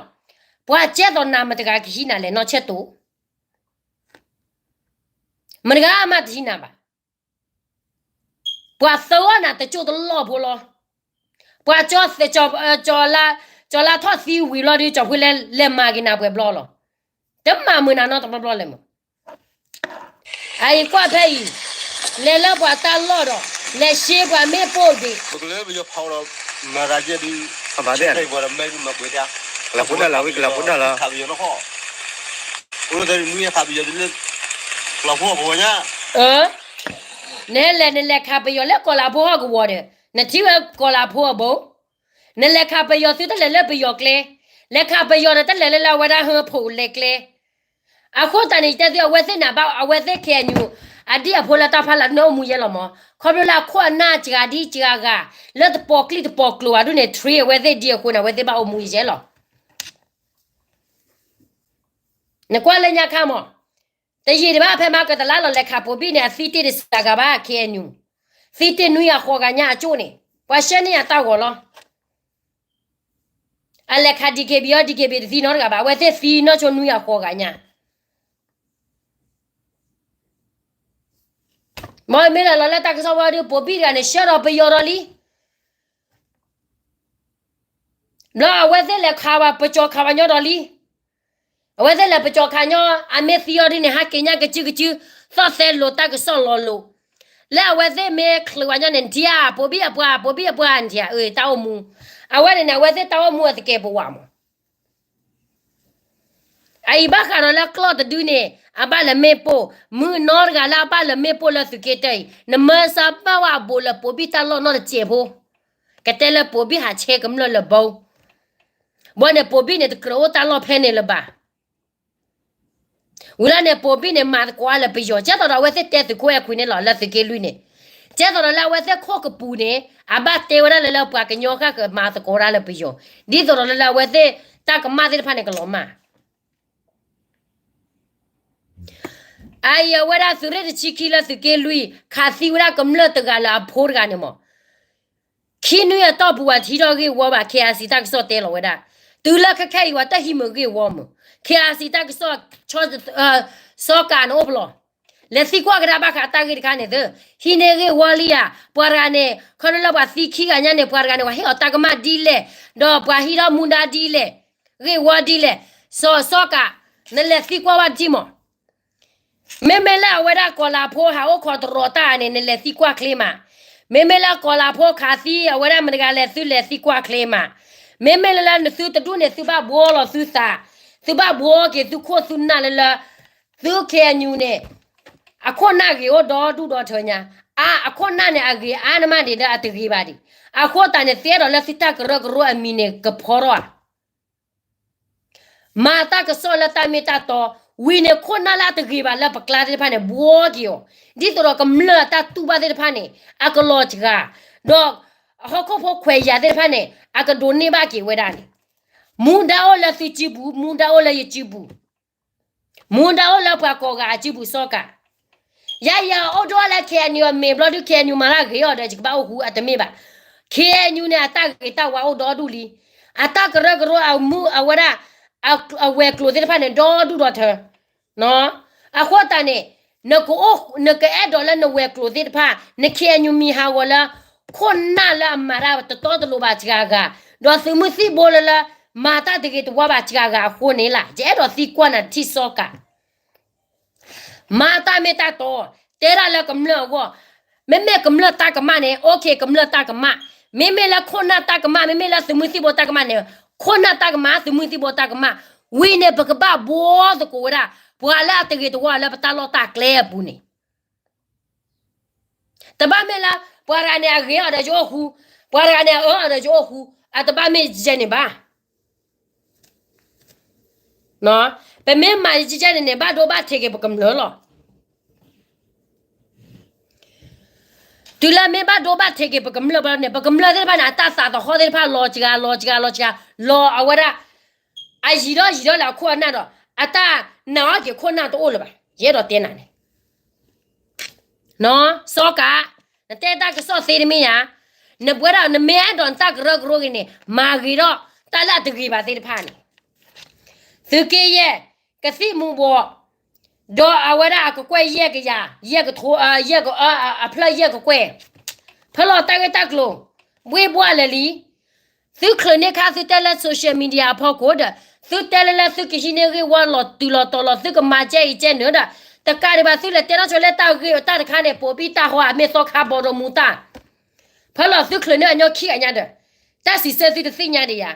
ပှၤကဲသိးနၤမတဂၤကဟံးနၤလဲၣ် နီၢ်ဆဲၣ်တိ, မတဂၤမးတဟံးနၤဘၣ် ပှၤသၢဂၤနၤတကၠိၢ်တလီၢ်ဖိလီၤ. ပှၤကၠီ, ကၠီၤလါထီၣ်သံဝံၤလီၤဒုး ကၠီၤဖှ့လဲလဲၤမၤက့ၤနၤပှဲၤဘျီလီၤ. တမၤမုာ်နၤနီတဘျီဘျီလဲၣ်မး. အအံၤကွၢ်ဖဲအံၤ, လဲၤလၢပှၤတၢ်လီၢ်ဒီး လဲၤရှဲပှၤမ့ၣ်ပိၢ်ဒံး ပကလၢပယီၤဖီဒီး မၤသးကဲဒုး, ကလၤဖိဒၣ်လီၤဝံၤ ကလၤဖိဒၣ်လီၤ. နလဲၤနလဲၤခးပယီၤလၢကီၤလၤဖိဟီၣ်ကဝီၤဒီး နထံၣ်ဝဲကီၤလၤဖိအဘိ, နလဲၤခးပယီၤသုတလဲၤလၢပယီၤကျဲ, လဲၤခးပယီၤဒီးတလဲၤလၢလၢအဝဲဒၣ်ဟၢဖိးလဲၤကျဲ. အဃိသတးန့ၣ် ယတဲသုအဝဲသ့ၣ်န့ၣ် ဘၣ်အဝဲသ့ၣ်ခဲအံၤ အဒံၣ်အဖိလၢတၢ်ဖီလာ်န့ၣ်အိၣ်မူယဲလီၤမး, ခီဖျိလၢအခိၣ်အနၢ်စှၤဒ်စှၤဂၤ လၢတပီၤကျံၣ်တပီၤကျိၤဘၣ်ဒ်န့ၣ် train အဝဲသ့ၣ်ဒ်အဃိန့ၣ် အဝဲသ့ၣ်ဘၣ်အိၣ်မူယဲလီၤ. နကွၢ်လၢညါခါမး, တယံာ်ဒံးဘၣ်ဖဲမၤကတလါလီၤလဲၤခးပိာ်ဘံၣ်န့ၣ် အသံတ့ၢ်တစှၤဂၤဘၣ် ခဲအံၤ, သံတ့ၢ်နွံဂၤဃိးဂၤညါအကၠိၣ်န့ၣ် ပှၤဆှၢန့ၢ်အတၢ်ဂီၤလီၤ. အလဲၤခး DKB အီၤ DKB တသံနီတဂၤဘၣ်, အဝဲသ့ၣ်သံနီၢ်ဆိနွံဂၤဃိးဂၤညါ မ့မ့ၢ်လၢလီၤလၢတၢ်ကစီၣ်ဝဲဒီး ပိာ်ဘံၣ်တဂၤန့ၣ် ဆှၢဒီးပယီၤဒီးလံ. ဘျီအဝဲသ့ၣ်လဲၤခးဝဲ ပကၠီၤခးဝဲညီဒီးလံ. အဝဲသ့ၣ်လဲၤပကၠီၤခးညီ အမ့ၢ်သံအီၤဒ်န့ၣ် ဟးက့ၤညါကစုကစု, သီၣ်သဲလိာ်တၢ်ကစီၣ်လီၤလိာ်. လၢအဝဲသ့ၣ်မ့ၢ်ချုးဝဲညီန့ၣ် နထံၣ်ဧါ ပိာ်ဘံၣ်အပှၤ ပိာ်ဘံၣ်အပှၤ နထံၣ်ဧါ အၢ တၢ်အိၣ်မူ. အဝဲန့ၣ်န့ၣ် အဝဲသ့ၣ်တၢ်အိၣ်မူအတကဲပဝးမး. အအံၤဘၣ်ဃးဒီးလၢကျီၢ်တဒုန့ၣ် အဘၣ်လၢမ့ၣ်ပိၢ်, မုၢ်နီတဂၤလၢအဘၣ်လၢမ့ၣ်ပိၢ်လၢသုးက့တၢအံၤ နမၢစၢၤဘၣ်ဝဲအဘူးလၢပိာ်ဘံၣ်တၢ်လီၢ်နီတစဲးဖိ, ကတဲလၢပိာ်ဘံၣ်ဟးဆဲကမျၢၢ်လၢဘီ, ဘီန့ၣ် ပိာ်ဘံၣ်န့ၣ် တကြၢးအိၣ်တၢ်လီၢ်ဖဲန့ၣ်လၢၤဘၣ်. ဝံၤလီၤန့ၣ် ပိာ်ဘံၣ်န့ၣ် မၤသကိးလၢပယီၤ ကဲသိးဒီးအဝဲသ့ၣ်တဲသုးခိၣ်အဲၣ်ခွံန့ၣ်လီၤ လၢသုးက့လွံၢ်န့ၣ်, ကဲသိးဒီးလၢအဝဲသ့ၣ်ခိၣ်ကပူၤန့ၣ် အဘၣ်တဲဝဲဒၣ်လၢ လၢပှၤကညီဃၣ်ဃၢၤမၤသကိးဒၣ်လၢပယီၤ, ဒ်သိးဒီးလၢအဝဲသ့ၣ်တၢ်ကမၣ်သ့ၣ်တဖၣ်န့ၣ် ကလီၤမၢ်. အအံၤအဝဲဒၣ်သုးရ့ၣ်တဆံခံလၢသုးက့လွံၢ် ခးသံဝဲဒၣ်ကမျၢၢ်တဂၤလၢအဖိတဂၤန့ၣ်မး ခံနွံအတီၢ်ပူၤ ပှၤတဟံးထီၣ်ဂ့ၢ်ဝီဘၣ် KIC တၢ်ကစီၣ်တဲလီၤဝဲဒၣ်. တုၤလၢခဲခဲအံၤ ပှၤတဟံးမုာ်ဂ့ၢ်ဝီမုာ် KIC တၢ်ကစီၣ် စီၤကးန့ၣ်အိၣ်ဖဲလဲၣ်. လဲၤသံကွၢ်ကဒါဘၣ်ဃးတၢ်ဂ့ၢ်တခါန့ၣ်သ့, ဟံးန့ၢ်ဂ့ၢ်ဝီလံဧါ, ပှၤတဂၤန့ၣ် ခီဖျိလၢပှၤသံခံဂၤညါန့ၣ် ပှၤတဂၤန့ၣ် ပှၤဟ့ၣ်အီၤတၢ်ကမၣ်ဒ်လဲၣ်, ဒီးပှၤဟံးထီၣ်မူဒါဒ်လဲၣ်, ဂ့ၢ်ဝီဒ်လဲၣ်, စီၤစီၤကး, နလဲၤသံကွၢ်ဘၣ်ဒံးမး မ့မ့ၢ်လၢအဝဲဒၣ်ကီၤလၤဖိဟးအိၣ်ခိးတရီၤတၢ်န့ၣ် နလဲၤသံကွၢ်ချ့မး. မ့မ့ၢ်လၢကီၤလၤဖိခးသံအဝဲဒၣ်မတၤတဂၤလဲၣ် သုလဲၤသံကွၢ်ချ့မး. မ့မ့ၢ်လၢလၢနသုတဒူၣ်န့ၣ် သုဘၣ်ဘှီလီၤသုသး, သုဘၣ်ဘှီက့ၤသုခိၣ်သုနၢ်လၢလၢ, သု KNU န့ၣ် အခိၣ်နၢ်ဂ့ၤအိၣ်ဒီဒူၣ်ဒီထၢညါ, အါအခိၣ်နၢ်န့ၣ် အဂ့ၤအါန့ၢ်မးဒံးဒီးအတဂ့ၤဘၣ်ဒံး. အဃိသတးန့ၣ် သ့အဲၣ်ဒိးလၢသုတၢ်ကရၢကရိအမံၤန့ၣ် ကဖီထီၣ်ဧါ မၤတၢ်ကစီၣ်လၢတၢ်မ့ၢ်တၢ်တီ, ဝံၤန့ၣ်ခိၣ်နၢ်လၢအတဂ့ၤဘၣ်လၢပကျါသ့ၣ်တဖၣ်န့ၣ် ဘှီက့ၤအီၤ, ဒ်သိးဒီးကမျၢၢ်အတၢ်တူၢ်ဘၣ်သ့ၣ်တဖၣ်န့ၣ် အကလီၤစှၤ, ဒီးဟီၣ်ခိၣ်ဖိခွဲးယာ်သ့ၣ်တဖၣ်န့ၣ် အကဒိးန့ၢ်ဘၣ်က့ၤဝဲဒၣ်န့ၣ်, မူဒါအိၣ်လၢသုစုပူၤ, မူဒါအိၣ်လၢယစုပူၤ, မူဒါအိၣ်လၢပှၤကိးဂၤအစုပူၤစီၤကး ယၤယၤအိၣ်ဒိၣ်လၢ KNU အမ့ၢ်ဘျီဒုး KNU မၤတၢ်ဂ့ၤအီၤဒီး ယကဘၣ်အိၣ်ဃူအတမ့ၢ်ဘၣ်. KNU န့ၣ် အတၢ်ဂ့ၤတၢ်ဝါအိၣ်ဒီဒူၣ်လံ. အတၢ်ကရၢကရိအမူအဝဲဒၣ် အဝဲၤကျိၤသ့ၣ်တဖၣ်န့ၣ် ဒီဒူၣ်ဒီထၢ. အဃိသတးန့ၣ် နကအဲၣ်ဒိးလၢနဝဲၤကျိၤသ့ၣ်တဖၣ် န KNU မံၤဟးဂီၤလၢ ခိၣ်နၢ်လၢအမၤတၢ်တတီတလိၤဘၣ်စှၤဂၤ, ဒီးသုးမုၢ်သံၣ်ဘိလၢလၢ မၤတၢ်တဂ့ၤတဝါဘၣ်စှၤဂၤအဃိန့ၣ်လီၤ. ယအဲၣ်ဒိးသံကွၢ်နၤထံၣ်စီၤကး မၤတၢ်မ့ၢ်တၢ်တီ, တဲဒၣ်လၢကမျၢၢ်အဂီၢ်, မ့မ့ၢ်ကမျၢၢ်တၢ်ကမၣ်န့ၣ် OK ကမျၢၢ်တၢ်ကမၣ်, မ့မ့ၢ်လၢခိၣ်နၢ်တၢ်ကမၣ်, မ့မ့ၢ်လၢသုးမုၢ်သံၣ်ဘိတၢ်ကမၣ်န့ၣ်, ခိၣ်နၢ်တၢ်ကမၣ် သုးမုၢ်သံၣ်ဘိတၢ်ကမၣ်, ဝံၤန့ၣ် ပကဘၣ်ဘှီသကိးဝဲဒၣ် ပှၤလၢအတဂ့ၤတဝါလၢပတၢ်လီၢ်တၢ်ကျဲအပူၤန့ၣ် တဘၣ်မ့ၢ်လၢ ပှၤတဂၤန့ၣ်အဂ့ၤအီၤဒီးယအိၣ်ဃူ, ပှၤတဂၤန့ၣ်အအၢအီၤဒီးယအိၣ်ဃူ, အတဘၣ်မ့ၢ်ယဲန့ၣ်ဘၣ်. ပမ့ၢ်မၤယဲန့ၣ်န့ၣ် ဘၣ်ဒိဘၣ်ထံးက့ၤပကမျၢၢ်လီၤ. တုၤလၢမ့ၢ်ဘၣ်ဒိဘၣ်ထံးက့ၤပကမျၢၢ်ဘျီန့ၣ် ပကမျၢၢ်သ့ၣ်တဖၣ်န့ၣ် အတၢ်သးသဟီၣ်သ့ၣ်တဖၣ်လီၤစှၤလီၤစှၤလီၤစှၤ လီၤအဝဲဒၣ် အယံၤဒီးယံၤဒီးလၢအခိၣ်အနၢ်ဒီး အတၢ်နာ်အီၣ်က့ၤခိၣ်နၢ်တအိၣ်လၢၤဘၣ်. ယအဲၣ်ဒိးတဲနၤန့ၣ် စီၤကး, နတဲတၢ်ကစီၣ်သ့တမ့ၢ်ဧါ, နပဝဲဒၣ်နမ့ၢ်အဲၣ်ဒိးနတၢ်ကရၢကရိဂ့ၤန့ၣ် မၤဂ့ၤထီၣ်တၢ်လၢအတဂ့ၤဘၣ်သ့ၣ်တဖၣ်န့ၣ်, သုးက့ယဲၢ်, ကသံၣ်မူၤဘှီး, ဒီးအဝဲဒၣ်အကကွဲၢ်ယဲၢ်ကယၤ, ယဲၢ်ကထိ, ယဲၢ်က, အဖျၢၣ်ယဲၢ်ကကွဲၢ်, ဖဲလီၤတၢ်ဂ့ၢ်တၢ်ကျိၤ, ဘှ့ၣ်ဘှၣ်လၢာ်လံ သုချုးန့ၢ်ခါသုတဲလၢ social media အဖီခိၣ်ဒီး သုတဲလၢလၢသုကဟံးန့ၢ်ဂ့ၢ်ဝီလီၤတုၤလီၤတီၤလီၤ သုကမၤကဲအံၤကဲနုာ်ဒီး တကးဒံးဘၣ်သုလဲၤတဲထီၣ်ဆိလၢတၢ်ဂ့ၢ်တၢ်တခါန့ၣ် ပိာ်ဘံၣ်တၢ်ဟီအမ့ၢ်သီခါဘီဒီမူတၢ် ဖဲလီၤသုချုးန့ၢ်အညီခံဂၤညါဒီး တၢ်စံးဆၢသုတသ့ၣ်ညါဒံးယၤ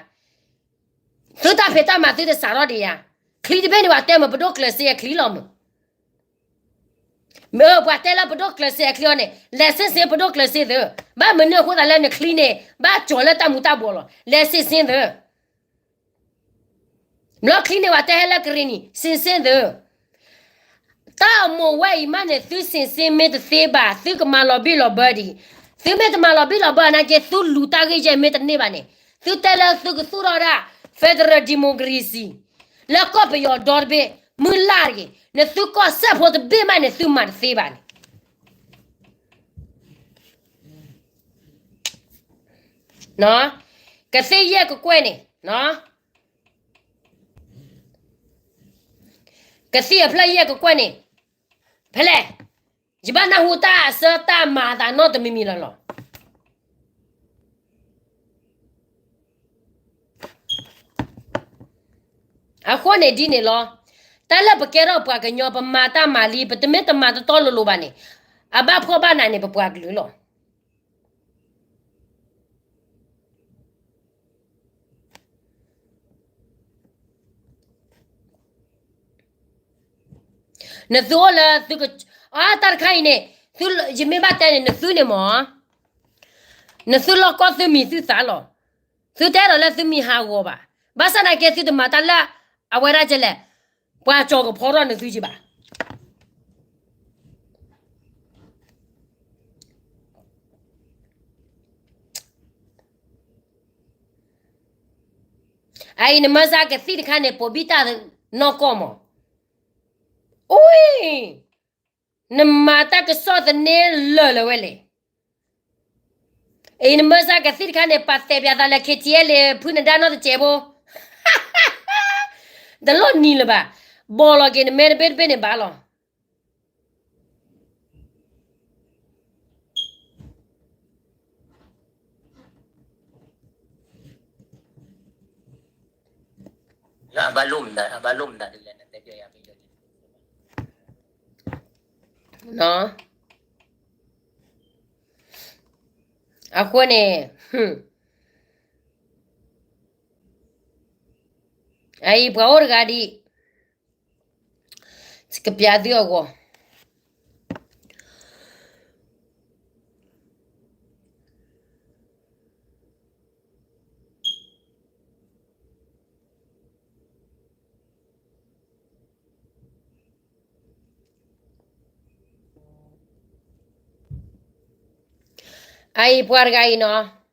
သုတၢ်ဖံးတၢ်မၤသုတစးထီၣ်ဒံးယၤ ချံတဘ့ၣ်န့ၣ် ပှၤတဲမ့ၢ်ပဒိၣ်ကျဲးစ့အချံလီၤမ့ၢ် မ့ၢ်ပှၤတဲလၢပဒိၣ်ကျဲးစ့အချံအီၤန့ၣ် လဲၤစ့ၣ်စ့ၣ်ပဒိၣ်ကျဲးစ့ၣ်သု, ဘၣ်မနုၤအဃိသတးလၢနချံန့ၣ် ဘၣ်ကၠီၤလၢတၢ်မူၤတၢ်ဘှီးလီၤ. လဲၤစ့ၣ်စ့ၣ်သု, ဘျီချံန့ၣ်ပှၤတဲဟဲလၢကရ့ၣ်နံၤ စ့ၣ်စ့ၣ်သု, တၢ်အမိၢ်ဝဲအံၤမးန့ၣ် သုစ့ၣ်စ့ၣ်မ့ၢ်တသ့ဘၣ် သုကမၤလီၤဘံၣ်လီၤဘၢဒံး, သုမ့ၢ်တမၤလီၤဘံၣ်လီၤဘၢနာ်က့ သုလူၤတၢ်ဂ့ၢ်ယဲၢ်မ့ၢ်တန့ၢ်ဘၣ်န့ၣ် သုတဲလၢသုကသူၣ်ထီၣ်ဒၣ် federal democracy လၢကီၢ်ပယီၤဒီတဘ့ၣ် မုၢ်လၢ်တဂ့ၤ နသုကီၢ်စဲၣ်ဖိတဘ့ၣ်မးန့ၣ် သုမၤတသ့ဘၣ်န့ၣ် ကသံၣ်ယဲၢ်ကကွဲၢ်န့ၣ်, ကသံၣ်အဖျၢၣ်ယဲၢ်ကကွဲၢ်န့ၣ်, ဖဲလဲၣ်, ယဘၣ်နၢ်ဟူတၢ်အဆၢတၢ်မၤအသးနီတမံၤမံၤလီၤလီၤ. အဃိန့ၣ်ဒ်န့ၣ်လီၤ. တၢ်လၢပကဲထီၣ်ပှၤကညီ ပမၤတၢ်မၤလံ ပတမ့ၢ်တမၤတတီလိၤလိၤဘၣ်န့ၣ်, အဘၣ်ဖှီၣ်ဘၣ်နးန့ၣ် ပပှၤကလုာ်လီၤ. နသုအိၣ်လၢသုက, အတၢ်တခါအံၤန့ၣ်, ယမ့ၢ်ဘၣ်တဲန့ၣ် နသုန့ၣ်မ့ၢ်, နသုလီၢ်ကီၢ်သုမံၤသုသးလီၤ. သုတဲဒီးလၢသုမံၤဟးဂီၤဘၣ်. ဘၣ်ဆၣ်သနာ်က့ သုတမၤတၢ်လၢ အဝဲဒၣ်ကလဲၣ်, ပှၤကၠီၤကဖီထီၣ်နသုကဘၣ်. အအံၤနမၢစၢ်ကသံၣ်တခါန့ၣ် ပိာ်ဘံၣ်တၢ်နီၢ်ကီၢ်မး. အိ, နမၤတၢ်ကစီၣ်သန့လၢာ်လၢၤဝဲလဲၣ်. အံၤနမၢစၢ်ကသံၣ်တခါန့ၣ် ပာ်သဲးပၠးသးလၢ ခ့ထံအဲလ့ ဖုနဒါနီၢ်တစဲးဖိ, တလီၢ်နံၤလၢၤဘၣ်. ဘီၣ်လီၤက့ၤနမဲတဘ့ၣ်တဘ့ၣ်န့ၣ်ဘၣ်လီၤ. အဃိန့ၣ်, အအံၤပှၤအိၣ်တဂၤဒံး, ကပျးသုအဂီၢ်. အအံၤပှၤတဂၤအံၤနီၤ,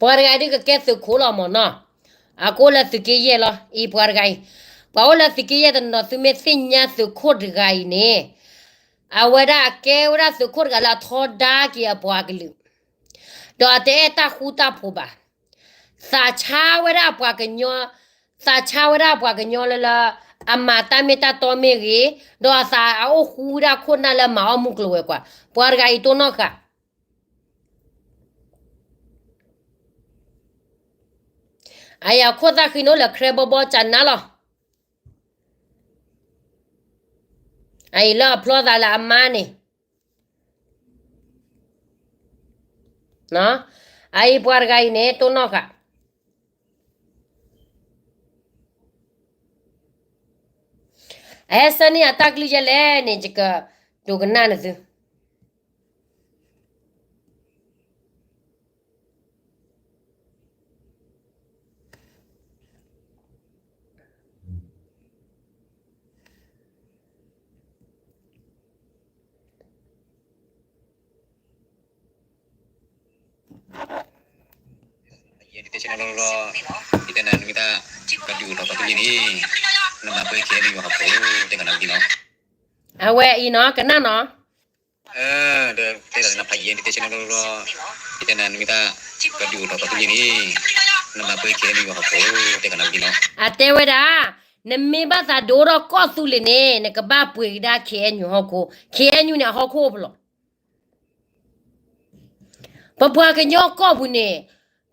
ပှၤတဂၤအံၤဒုးကကဲသုးခိၣ်လီၤမ့ၢ်နီၤ, အကအိၣ်လၢသုးက့ယဲၢ်လီၤ. အံၤပှၤတဂၤအံၤ, ပှၤအိၣ်လၢသုးက့ယဲၢ်တနီၤ သုမ့ၢ်သ့ၣ်ညါသုးခိၣ်တဂၤအံၤန့ၣ်, အဝဲဒၣ်အကဲဝဲဒၣ်သုးခိၣ်တဂၤလၢအထီဒါက့ၤအပှၤကလုာ်, ဒီးအတအဲၣ်တၢ်ဃူတၢ်ဖိးဘၣ်. သးဆါဝဲဒၣ်ပှၤကညီ, သးဆါဝဲဒၣ်ပှၤကညီလၢလၢ, အမၤတၢ်မ့ၢ်တၢ်တီမ့ၢ်ဂ့ၤ, ဒီးအသးအအိၣ်ဃူဝဲဒၣ်ခိၣ်နၢ်လၢမၤအီၣ်မူကျိၤဝဲၤကွာ်, ပှၤတဂၤအံၤတိၢ်နီၣ်ဃာ် အယၤခိၣ်သၣ်ဃံန့ၣ် အိၣ်လၢခရံာ်ဘီဘီကနါလီၤ. အအံၤလၢအဖျီသးလၢအမါန့ၣ်, အအံၤပှၤတဂၤအံၤန့ၣ် တိၢ်နီၣ်ဃာ် အဟဲဆၢန့ၢ်အတၢ်ကလုၢ်ယဲလဲၣ်န့ၣ် ယကဒိကနၣ်နသု. ယဲ dictation လီၤလီၤ, ယတဲနၤ နမ့ၢ်တၢ်ကဒုးအိၣ်ထီၣ်ပှၤကလုာ်န့ၣ်, နဘၣ်ပှ့ၤ ခ့ၣ်အဲၣ်ယူၣ် ဟီၣ်ခိၣ်, တဲကနၣ်ဝံၤလီၤ. အဝဲအံၤနီၤ ကနၣ်နီၤ, ဒီးတဲဒၣ်နဖးယဲ dictation လီၤလီၤ, ယတဲနၤ နမ့ၢ်တၢ်ကဒုးအိၣ်ထီၣ်ပှၤကလုာ်န့ၣ်, နဘၣ်ပှ့ၤ ခ့ၣ်အဲၣ်ယူၣ် ဟီၣ်ခိၣ်, တဲကနၣ်ဝံၤလီၤ. အတဲဝဲဒၣ်, နမ့ၢ်ဘၣ်သးဒိၣ်ထီၣ်ကီၢ်သူလ့ၤန့ၣ် နကဘၣ်ပှ့ၤကဒါ ခ့ၣ်အဲၣ်ယူၣ် ဟီၣ်ခိၣ်, ခ့ၣ်အဲၣ်ယူၣ်န့ၣ် အဟီၣ်ခိၣ်အိၣ်ဖဲလဲၣ်. ပပှၤကညီကီၢ်ပူၤန့ၣ်,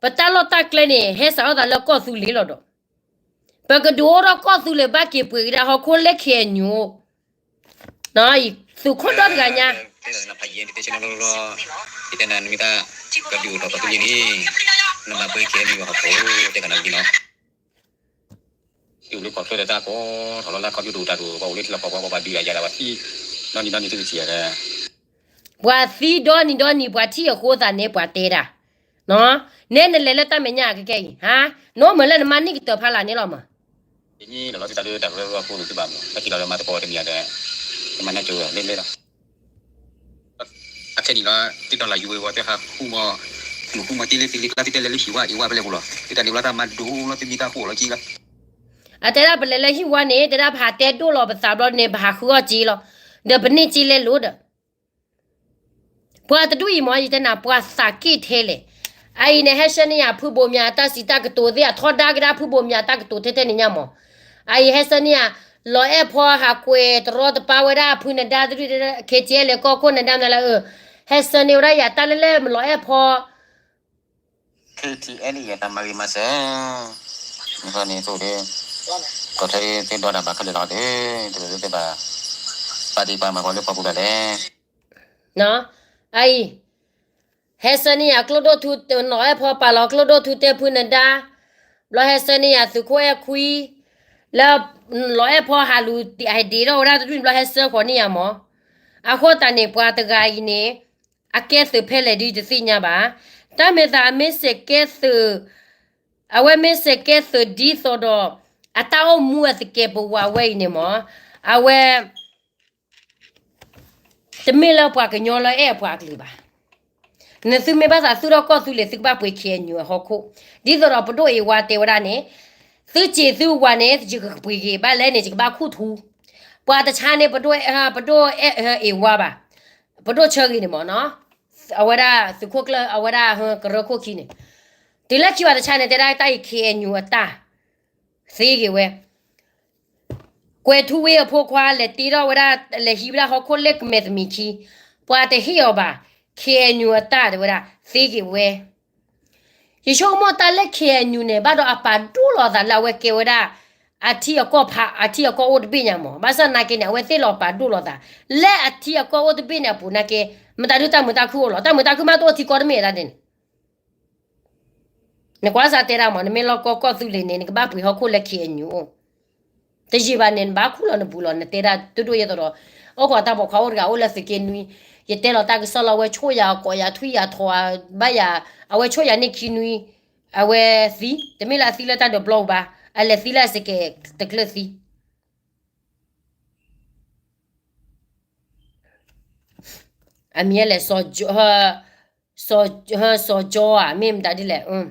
ပတၢ်လီၢ်တၢ်ကျဲန့ၣ် ဟဲစးထီၣ်သးလၢကီၢ်သူလ့ၤလီၤဒီး, ပကဒုးအိၣ်ထီၣ်ကီၢ်သူလ့ၤ ဘၣ်က့ၤပှ့ၤကဒါဟီၣ်ခိၣ်လၢ ခ့ၣ်အဲၣ်ယူၣ်, သုးခိၣ်ဒီတဂၤညါ ယတဲနၤ နမ့ၢ်တၢ်ကဒုးအိၣ်ထီၣ်ပှၤကလုာ်န့ၣ်, နဘၣ်ပှ့ၤ ခ့ၣ်အဲၣ်ယူၣ် ဟီၣ်ခိၣ်, တဲကနၣ်ဝံၤလီၤ. ယအိၣ်လၢကီၢ်ချၢဒီးတၢ်ကီထီၣ်လီၤလၢ ခီဖျိတအိၣ်တၢ်တအိၣ် ပှၤအိၣ်လၢထံလီၢ်ကီၢ်ပူၤ ပှၤဘၣ်ဒုးယၤဒီး ပှၤသံ, ဒီနံၤဒီနံၤသုကထံၣ်ဧါဒီး, ပှၤသံဒီနံၤဒီနံၤ ပှၤထံၣ်အဃိသတးန့ၣ် ပှၤတဲဒၣ်, နဲနလဲၤလၢတၢ်မဲာ်ညါကကဲအံၤ, နအိၣ်မုာ်လၢနမါန့ၢ်ကတၢၢ်ဖးလၢ်န့ၣ်လီၤမး. ယနံၣ်လီၤလီၤသုသးဒီးတၢ်ကရၢကရိအဃိန့ၣ်သုဘၣ်မး တၢ်ထံၣ်လီၤဒီးမၤသကိးတမံၤဒီး, ကမၤနၢ်ကၠိဝဲလဲၣ်လဲၣ်လီၤ. အခဲနံၣ်လီၤ သုတီၢ်လၢ်ယူၤဝဲဝဲ သုဟးဃုမီၤ, မုၢ်ဃုမီၤတ့လၢသုလံၤကျါ သုတဲလဲၤလၢဟံၣ်ဝါအ့ၣ်ဝါဖဲလဲၣ်ပူၤလီၤ. သုတၢ်န့ၣ်လီၤတၢ်မၤဒိလီၤ သုမံတၢ်ဃိလီၤက့လီၤ. အတဲဒၣ်ပလဲၤလၢဟံၣ်ဝါန့ၣ် တဲဒၣ်ပဟးတဲဒိၣ်လီၤပသးဘျီန့ၣ် ပဟးဃုအီၣ်က့လီၤ. ဒီးပန့ၢ်က့လဲၤလိၤဒီး, ပှၤတဒူၣ်အံၤမ့ၢ် ယတဲနၤ ပှၤသးက့ၣ်ထဲလဲၣ်. အအံၤန့ၣ် ဟဲဆှၢန့ၢ်ယၤဖုဘိးမၠးအတၢ်စံးတၢ်ကတိၤသ့ၣ် အထီဒါက့ၤဒၣ်ဖုဘိးမၠးတၢ်ကတိၤထဲထဲန့ၣ်ညါမ့ၢ်. အအံၤဟဲဆှၢန့ၢ်ယၤ လီၤအဲၣ်ဖီဟးကွဲးတရီတပါဝဲဒၣ်ဖုနဒါတဒူၣ် ခ့ထံအဲလဲၣ်ကီၢ်ခိၣ်နဒါမနုၤလဲၣ် အၢ ဟဲဆှၢန့ၢ်ဝဲဒၣ်ယၤတၢ်လၢလဲၣ် မ့ၢ်လီၤအဲၣ်ဖီ ခ့ထံအဲလဲၣ် ယတၢ်မၤဂ့ၤမၤစၢၤ န့ၣ်သိးဒီး ကီၢ်ထဲသ့ၣ်ဒီးတၢ်ဘၣ်ခဲလၢာ်လီၤဒီး တသ့ဘၣ် ပာ်ဒံးပာ်မၤပှၤလၢဖီပူၤလီၤလဲၣ်. အအံၤ ဟဲဆှၢန့ၢ်ယၤကျိဒိၣ်ထူ နီၢ်အဲၣ်ဖီပာ်လီၤကျိဒိၣ်ထူတဲဖုနဒါ, ဘျီဟဲဆှၢန့ၢ်ယၤသုးခိၣ်အဲၣ်ခွံ, လၢ နီၢ်အဲၣ်ဖီဟးလူၤဟဲဒ့ထီၣ်ဝဲဒၣ်တဒူၣ်န့ၣ် ဘျီဟဲဆှၢဃီၤန့ၢ်ယၤမ့ၢ်. အဃိသတးန့ၣ် ပှၤတဂၤအံၤန့ၣ် အကဲသုးဖဲလဲၣ်ဒ်တသ့ၣ်ညါဘၣ်. တၢ်မဲာ်သးအမ့ၢ်စဲးကဲသုး အဝဲမ့ၢ်စဲးကဲသုးဒ်သိးဒီး အတၢ်အိၣ်မူအသကဲးပဝးဝဲအံၤန့ၣ်မ့ၢ် အဝဲ တမ့ၢ်လၢပှၤကညီလၢအဲၣ်ပှၤအကလုာ်ဘၣ်. နသုမ့ၢ်ဘၣ်သးသုထီၣ်ကီၢ်သူလ့ၤ သုကဘၣ်ပှ့ၤ ခ့ၣ်အဲၣ်ယူၣ် အဟီၣ်ခိၣ်, ဒ်သိးဒီးပဒိၣ်အ့ဝါတဲဝဲဒၣ်န့ၣ်, သုစ့ၤသုဝၤန့ၣ် ယကပှ့ၤက့ၤဘၣ်လဲၣ်န့ၣ် ယကဘၣ်ခူၣ်ထူ, ပှၤတဆါန့ၣ် ပဒိၣ်အဲၣ် ပဒိၣ်အဲၣ်အ့ဝါဘၣ်, ပဒိၣ်ဆၢဂ့ၤန့ၣ်မ့ၢ်နီၤ, အဝဲဒၣ်သုးခိၣ်ကျၢၢ် အဝဲဒၣ်ကရၢခိၣ်ခံန့ၣ်, တုၤလၢခံပှၤတဆါန့ၣ် တဲဒၣ်တၢ်အံၤ ခ့ၣ်အဲၣ်ယူၣ်အတၢ် သ့က့ၤဝဲ ကွဲၤထူဝ့အဖိခွါ လဲၤတ့ထီၣ်ဝဲဒၣ် လဲၤဟံးဝဲဒၣ်ဟီၣ်ခိၣ်လၢကမဲာ်သမံးခံ, ပှၤတဟ့ၣ်အီၤဘၣ်, ခ့ၣ်အဲၣ်ယူၣ်အတၢ်တဲဝဲဒၣ် သ့က့ၤဝဲ. ယဆိကမိၣ်တၢ်လၢ ခ့ၣ်အဲၣ်ယူၣ် န့ၣ် ဘၣ်ဒီးအပာ်ဒိၣ်လိာ်သးလၢအဝဲကဲဝဲဒၣ် အထံအကီၢ်ဖး အထံအကီၢ်အိၣ်တဘ့ၣ်ညါမ့ၢ်, ဘၣ်ဆၣ်နာ်က့န့ၣ် အဝဲသ့ၣ်လီၤပာ်ဒိၣ်လိာ်သး လၢအထံအကီၢ်အိၣ်တဘ့ၣ်န့ၣ်အပူၤနာ်က့, မတၤဒုတၢ်မုာ်တၢ်ခုၣ်အိၣ်လီၤ, တၢ်မုာ်တၢ်ခုၣ်မးတအိၣ်ထံကီၢ်တမ့ၢ်ဒၣ်န့ၣ် နကွၢ်စးတဲဒၣ်မ့ၢ် နမ့ၢ်လီၢ်ကီၢ်ကီၢ်သူလ့ၤန့ၣ် နကဘၣ်ပှ့ၤဟီၣ်ခိၣ်လၢ ခ့ၣ်အဲၣ်ယူၣ် အိၣ်, တယံာ်ဘၣ်န့ၣ် နဘၣ်ခူၣ်လီၤနဘူးလီၤ နတဲဒၣ်ဒိၣ်ဒိၣ်ယဲသိးဒီး, အိၣ်ခိးတၢ်ပိာ်ခွါအိၣ်တဂၤအိၣ်လၢသုးက့နွံ, ယတဲလီၤတၢ်ကစီၣ်လၢအဝဲဆိၣ်ယၤကိးယၤထွံၣ်ယၤထိးဘၣ်ယၤ, အဝဲဆိၣ်ယၤန့ၢ်ခံနွံ, အဝဲသံ, တမ့ၢ်လၢအသံလၢတၢ်ဒုးပျီပူၤဘၣ်, အလဲၤသံလၢအစကဲးတကျၢၢ်သံ အမံၤလဲၣ်, စီၤကၠီဧါ, မ့ၢ်မတၤဒ်လဲၣ်.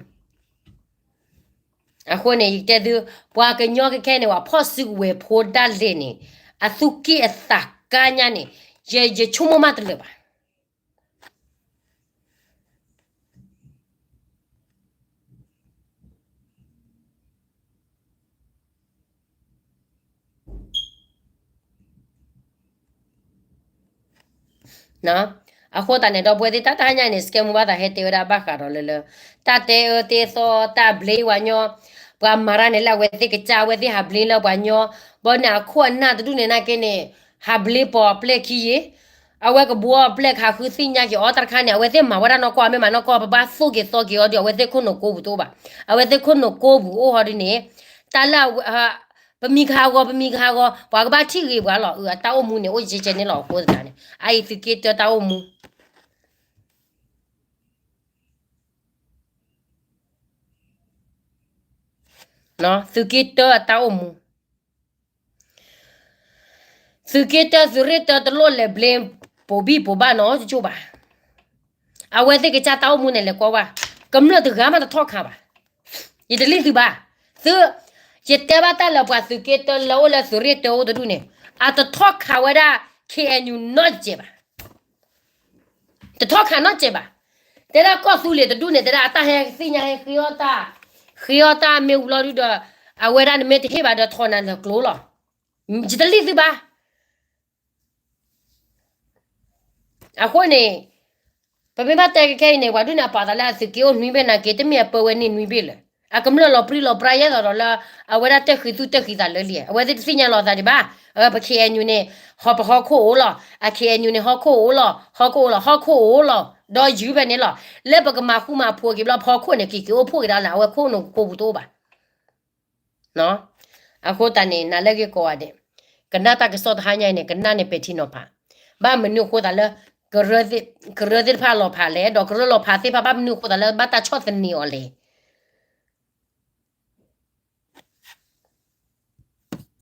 အဃိန့ၣ် ယကတဲသု, ပှၤကညီခဲခဲန့ၣ် ပှၤဖီၣ်စုကဝဲၤဖိဒၣ်လဲာ်န့ၣ်, အသူၣ်က့ၣ်အသးကါညါန့ၣ်, ယဆိကမိၣ်မးတလၢာ်ဘၣ်. အဃိသတးန့ၣ် ဒီပုၢ်ဝဲၢ်သ့ၣ် တၢ်တဟါညါန့ၣ် စကဲမူဘၣ်သးဟဲတဲဝဲဒၣ်ဘၣ်ဃးဒီးလၢလၢ တၢ်တဲအၢတဲသီ တၢ်ဘျ့ပှၤညီ, ပှၤမၤတၢ်န့ၣ်လၢအဝဲသ့ၣ်ကစၢ် အဝဲသ့ၣ်ဟးဘျ့လၢပှၤညီ, ဘီန့ၣ်အခိၣ်အနၢ်တဒူၣ်န့ၣ်နာ်က့န့ၣ်, ဟးဘျ့ပိာ်အပျဲၢ်ခံယ့ၣ်, အဝဲကဘှီအပျဲၢ်ခးဃုသ့ၣ်ညါက့ၤအီၤ တၢ်တခါန့ၣ် အဝဲသ့ၣ်မၤဝဲဒၣ်နီၢ်ကီၢ် မ့ၢ်မၤနီၢ်ကီၢ် ပဘၣ်သိၣ်က့ၤသီက့ၤအီၤဒီး အဝဲသ့ၣ်ခိၣ်နူာ်ကိးပူၤတအိၣ်ဘၣ်. အဝဲသ့ၣ်ခိၣ်နူာ်ကိးပူၤအိၣ်ဟီဒ်န့ၣ်, တၢ်လၢ ပမံၤကဟးဂီၤ ပမံၤကဟးဂီၤ ပှၤကဘၣ်ထံၣ်ဂ့ၤပှၤလီၤ. အတၢ်အိၣ်မူန့ၣ် အိၣ်ကဲကဲန့ၣ်လီၤ. အဃိသတးန့ၣ် အအံၤသုးက့တၢတၢ်အိၣ်မူ သုးက့တၢအတၢ်အိၣ်မူ, သုးက့တၢသုးရ့ၣ်တၢတလိၣ်လဲၤဘျ့ ပိာ်ဘံၣ်ပိာ်ဘၣ်နီတကၠိၢ်ဘၣ်. အဝဲသ့ၣ်ကစၢ်တၢ်အိၣ်မူန့ၣ် လဲၤကွၢ်ဝဲ, ကမျၢၢ်တဂၤမးတထီၣ်ခးဘၣ်. ယတလံၣ်သုဘၣ်. သု, ယတဲဘၣ်တၢ်လၢပှၤသုးက့တၢလၢအိၣ်လၢသုးရ့ၣ်တၢအိၣ်တဒူၣ်န့ၣ်, အတထီၣ်ခးဝဲဒၣ် ခ့ၣ်အဲၣ်ယူၣ် နီတစဲးဘၣ်. တထီၣ်ခးနီတစဲးဘၣ်. တဲဒၣ်ကီၢ်သူလ့ၤတဒူၣ်န့ၣ် တဲဒၣ်အတၢ်ဟဲသ့ၣ်ညါဟဲဃ့အီၣ်တၢ်, ဃ့အီၣ်တၢ်မ့ၢ်ဝံၤလီၤဒုဒီး, အဝဲဒၣ်နမ့ၢ်တဟ့ၣ်ဘၣ်ဒီးထီၣ်နၤလၢကျိလီၤ. ယတလံၣ်သုဘၣ်. အဃိန့ၣ်, ပမ့ၢ်ဘၣ်တဲကဲခဲအံၤန့ၣ် ပှၤဒုန့ၣ် အပာ်သးလၢအသုးက့အိၣ်နွံဘ့ၣ်နာ်က့ တမ့ၢ်အပၢဝဲန့ၣ်နွံဘ့ၣ်လၢၤ. အကမျၢၢ်လီၤပြံလီၤပြါယဲသိးဒီးလၢ အဝဲဒၣ်တဲဃံးသူၣ်တဲဃံးသးလၢလံ. အဝဲသ့ၣ်တသ့ၣ်ညါလီၤသးဒံးဘၣ်. ပခ့ၣ်အဲၣ်ယူၣ်န့ၣ်, ပဟီၣ်ခိၣ်အိၣ်လီၤ. အခ့ၣ်အဲၣ်ယူၣ်န့ၣ် ဟီၣ်ခိၣ်အိၣ်လီၤ, ဟီၣ်ခိၣ်အိၣ်လီၤ, ဟီၣ်ခိၣ်အိၣ်လီၤ. ဒီးယုၢ်ဖဲန့ၣ်လီၤ. လၢပကမၤဃူမၤဖိးက့ၤဘျီ ပဟီၣ်ခိၣ်န့ၣ် က့ၤက့ၤအိၣ်ဖှိၣ်က့ၤဒၣ်လၢ အဝဲခိၣ်နူာ်ကိးပူၤတအိၣ်ဘၣ်. အဃိသတးန့ၣ် နၤလၢဂ့ၢ်ကိးဂၤဒဲး, ကနၣ်တၢ်ကစီၣ်တဟါညါအံၤန့ၣ် ကနၣ်န့ၣ်ပဲာ်ထံနီၤဖး, ဘၣ်မနုၤအဃိသတးလၢ ကရၢသ့ၣ်တဖၣ်လီၤဖးလဲၣ်, ဒီးကရၢလီၤဖးသ့ၣ်တဖၣ် ဘၣ်မနုၤအဃိသတးလၢဘၣ်တၢ်ဆီၣ်သနံးအီၤလဲၣ်.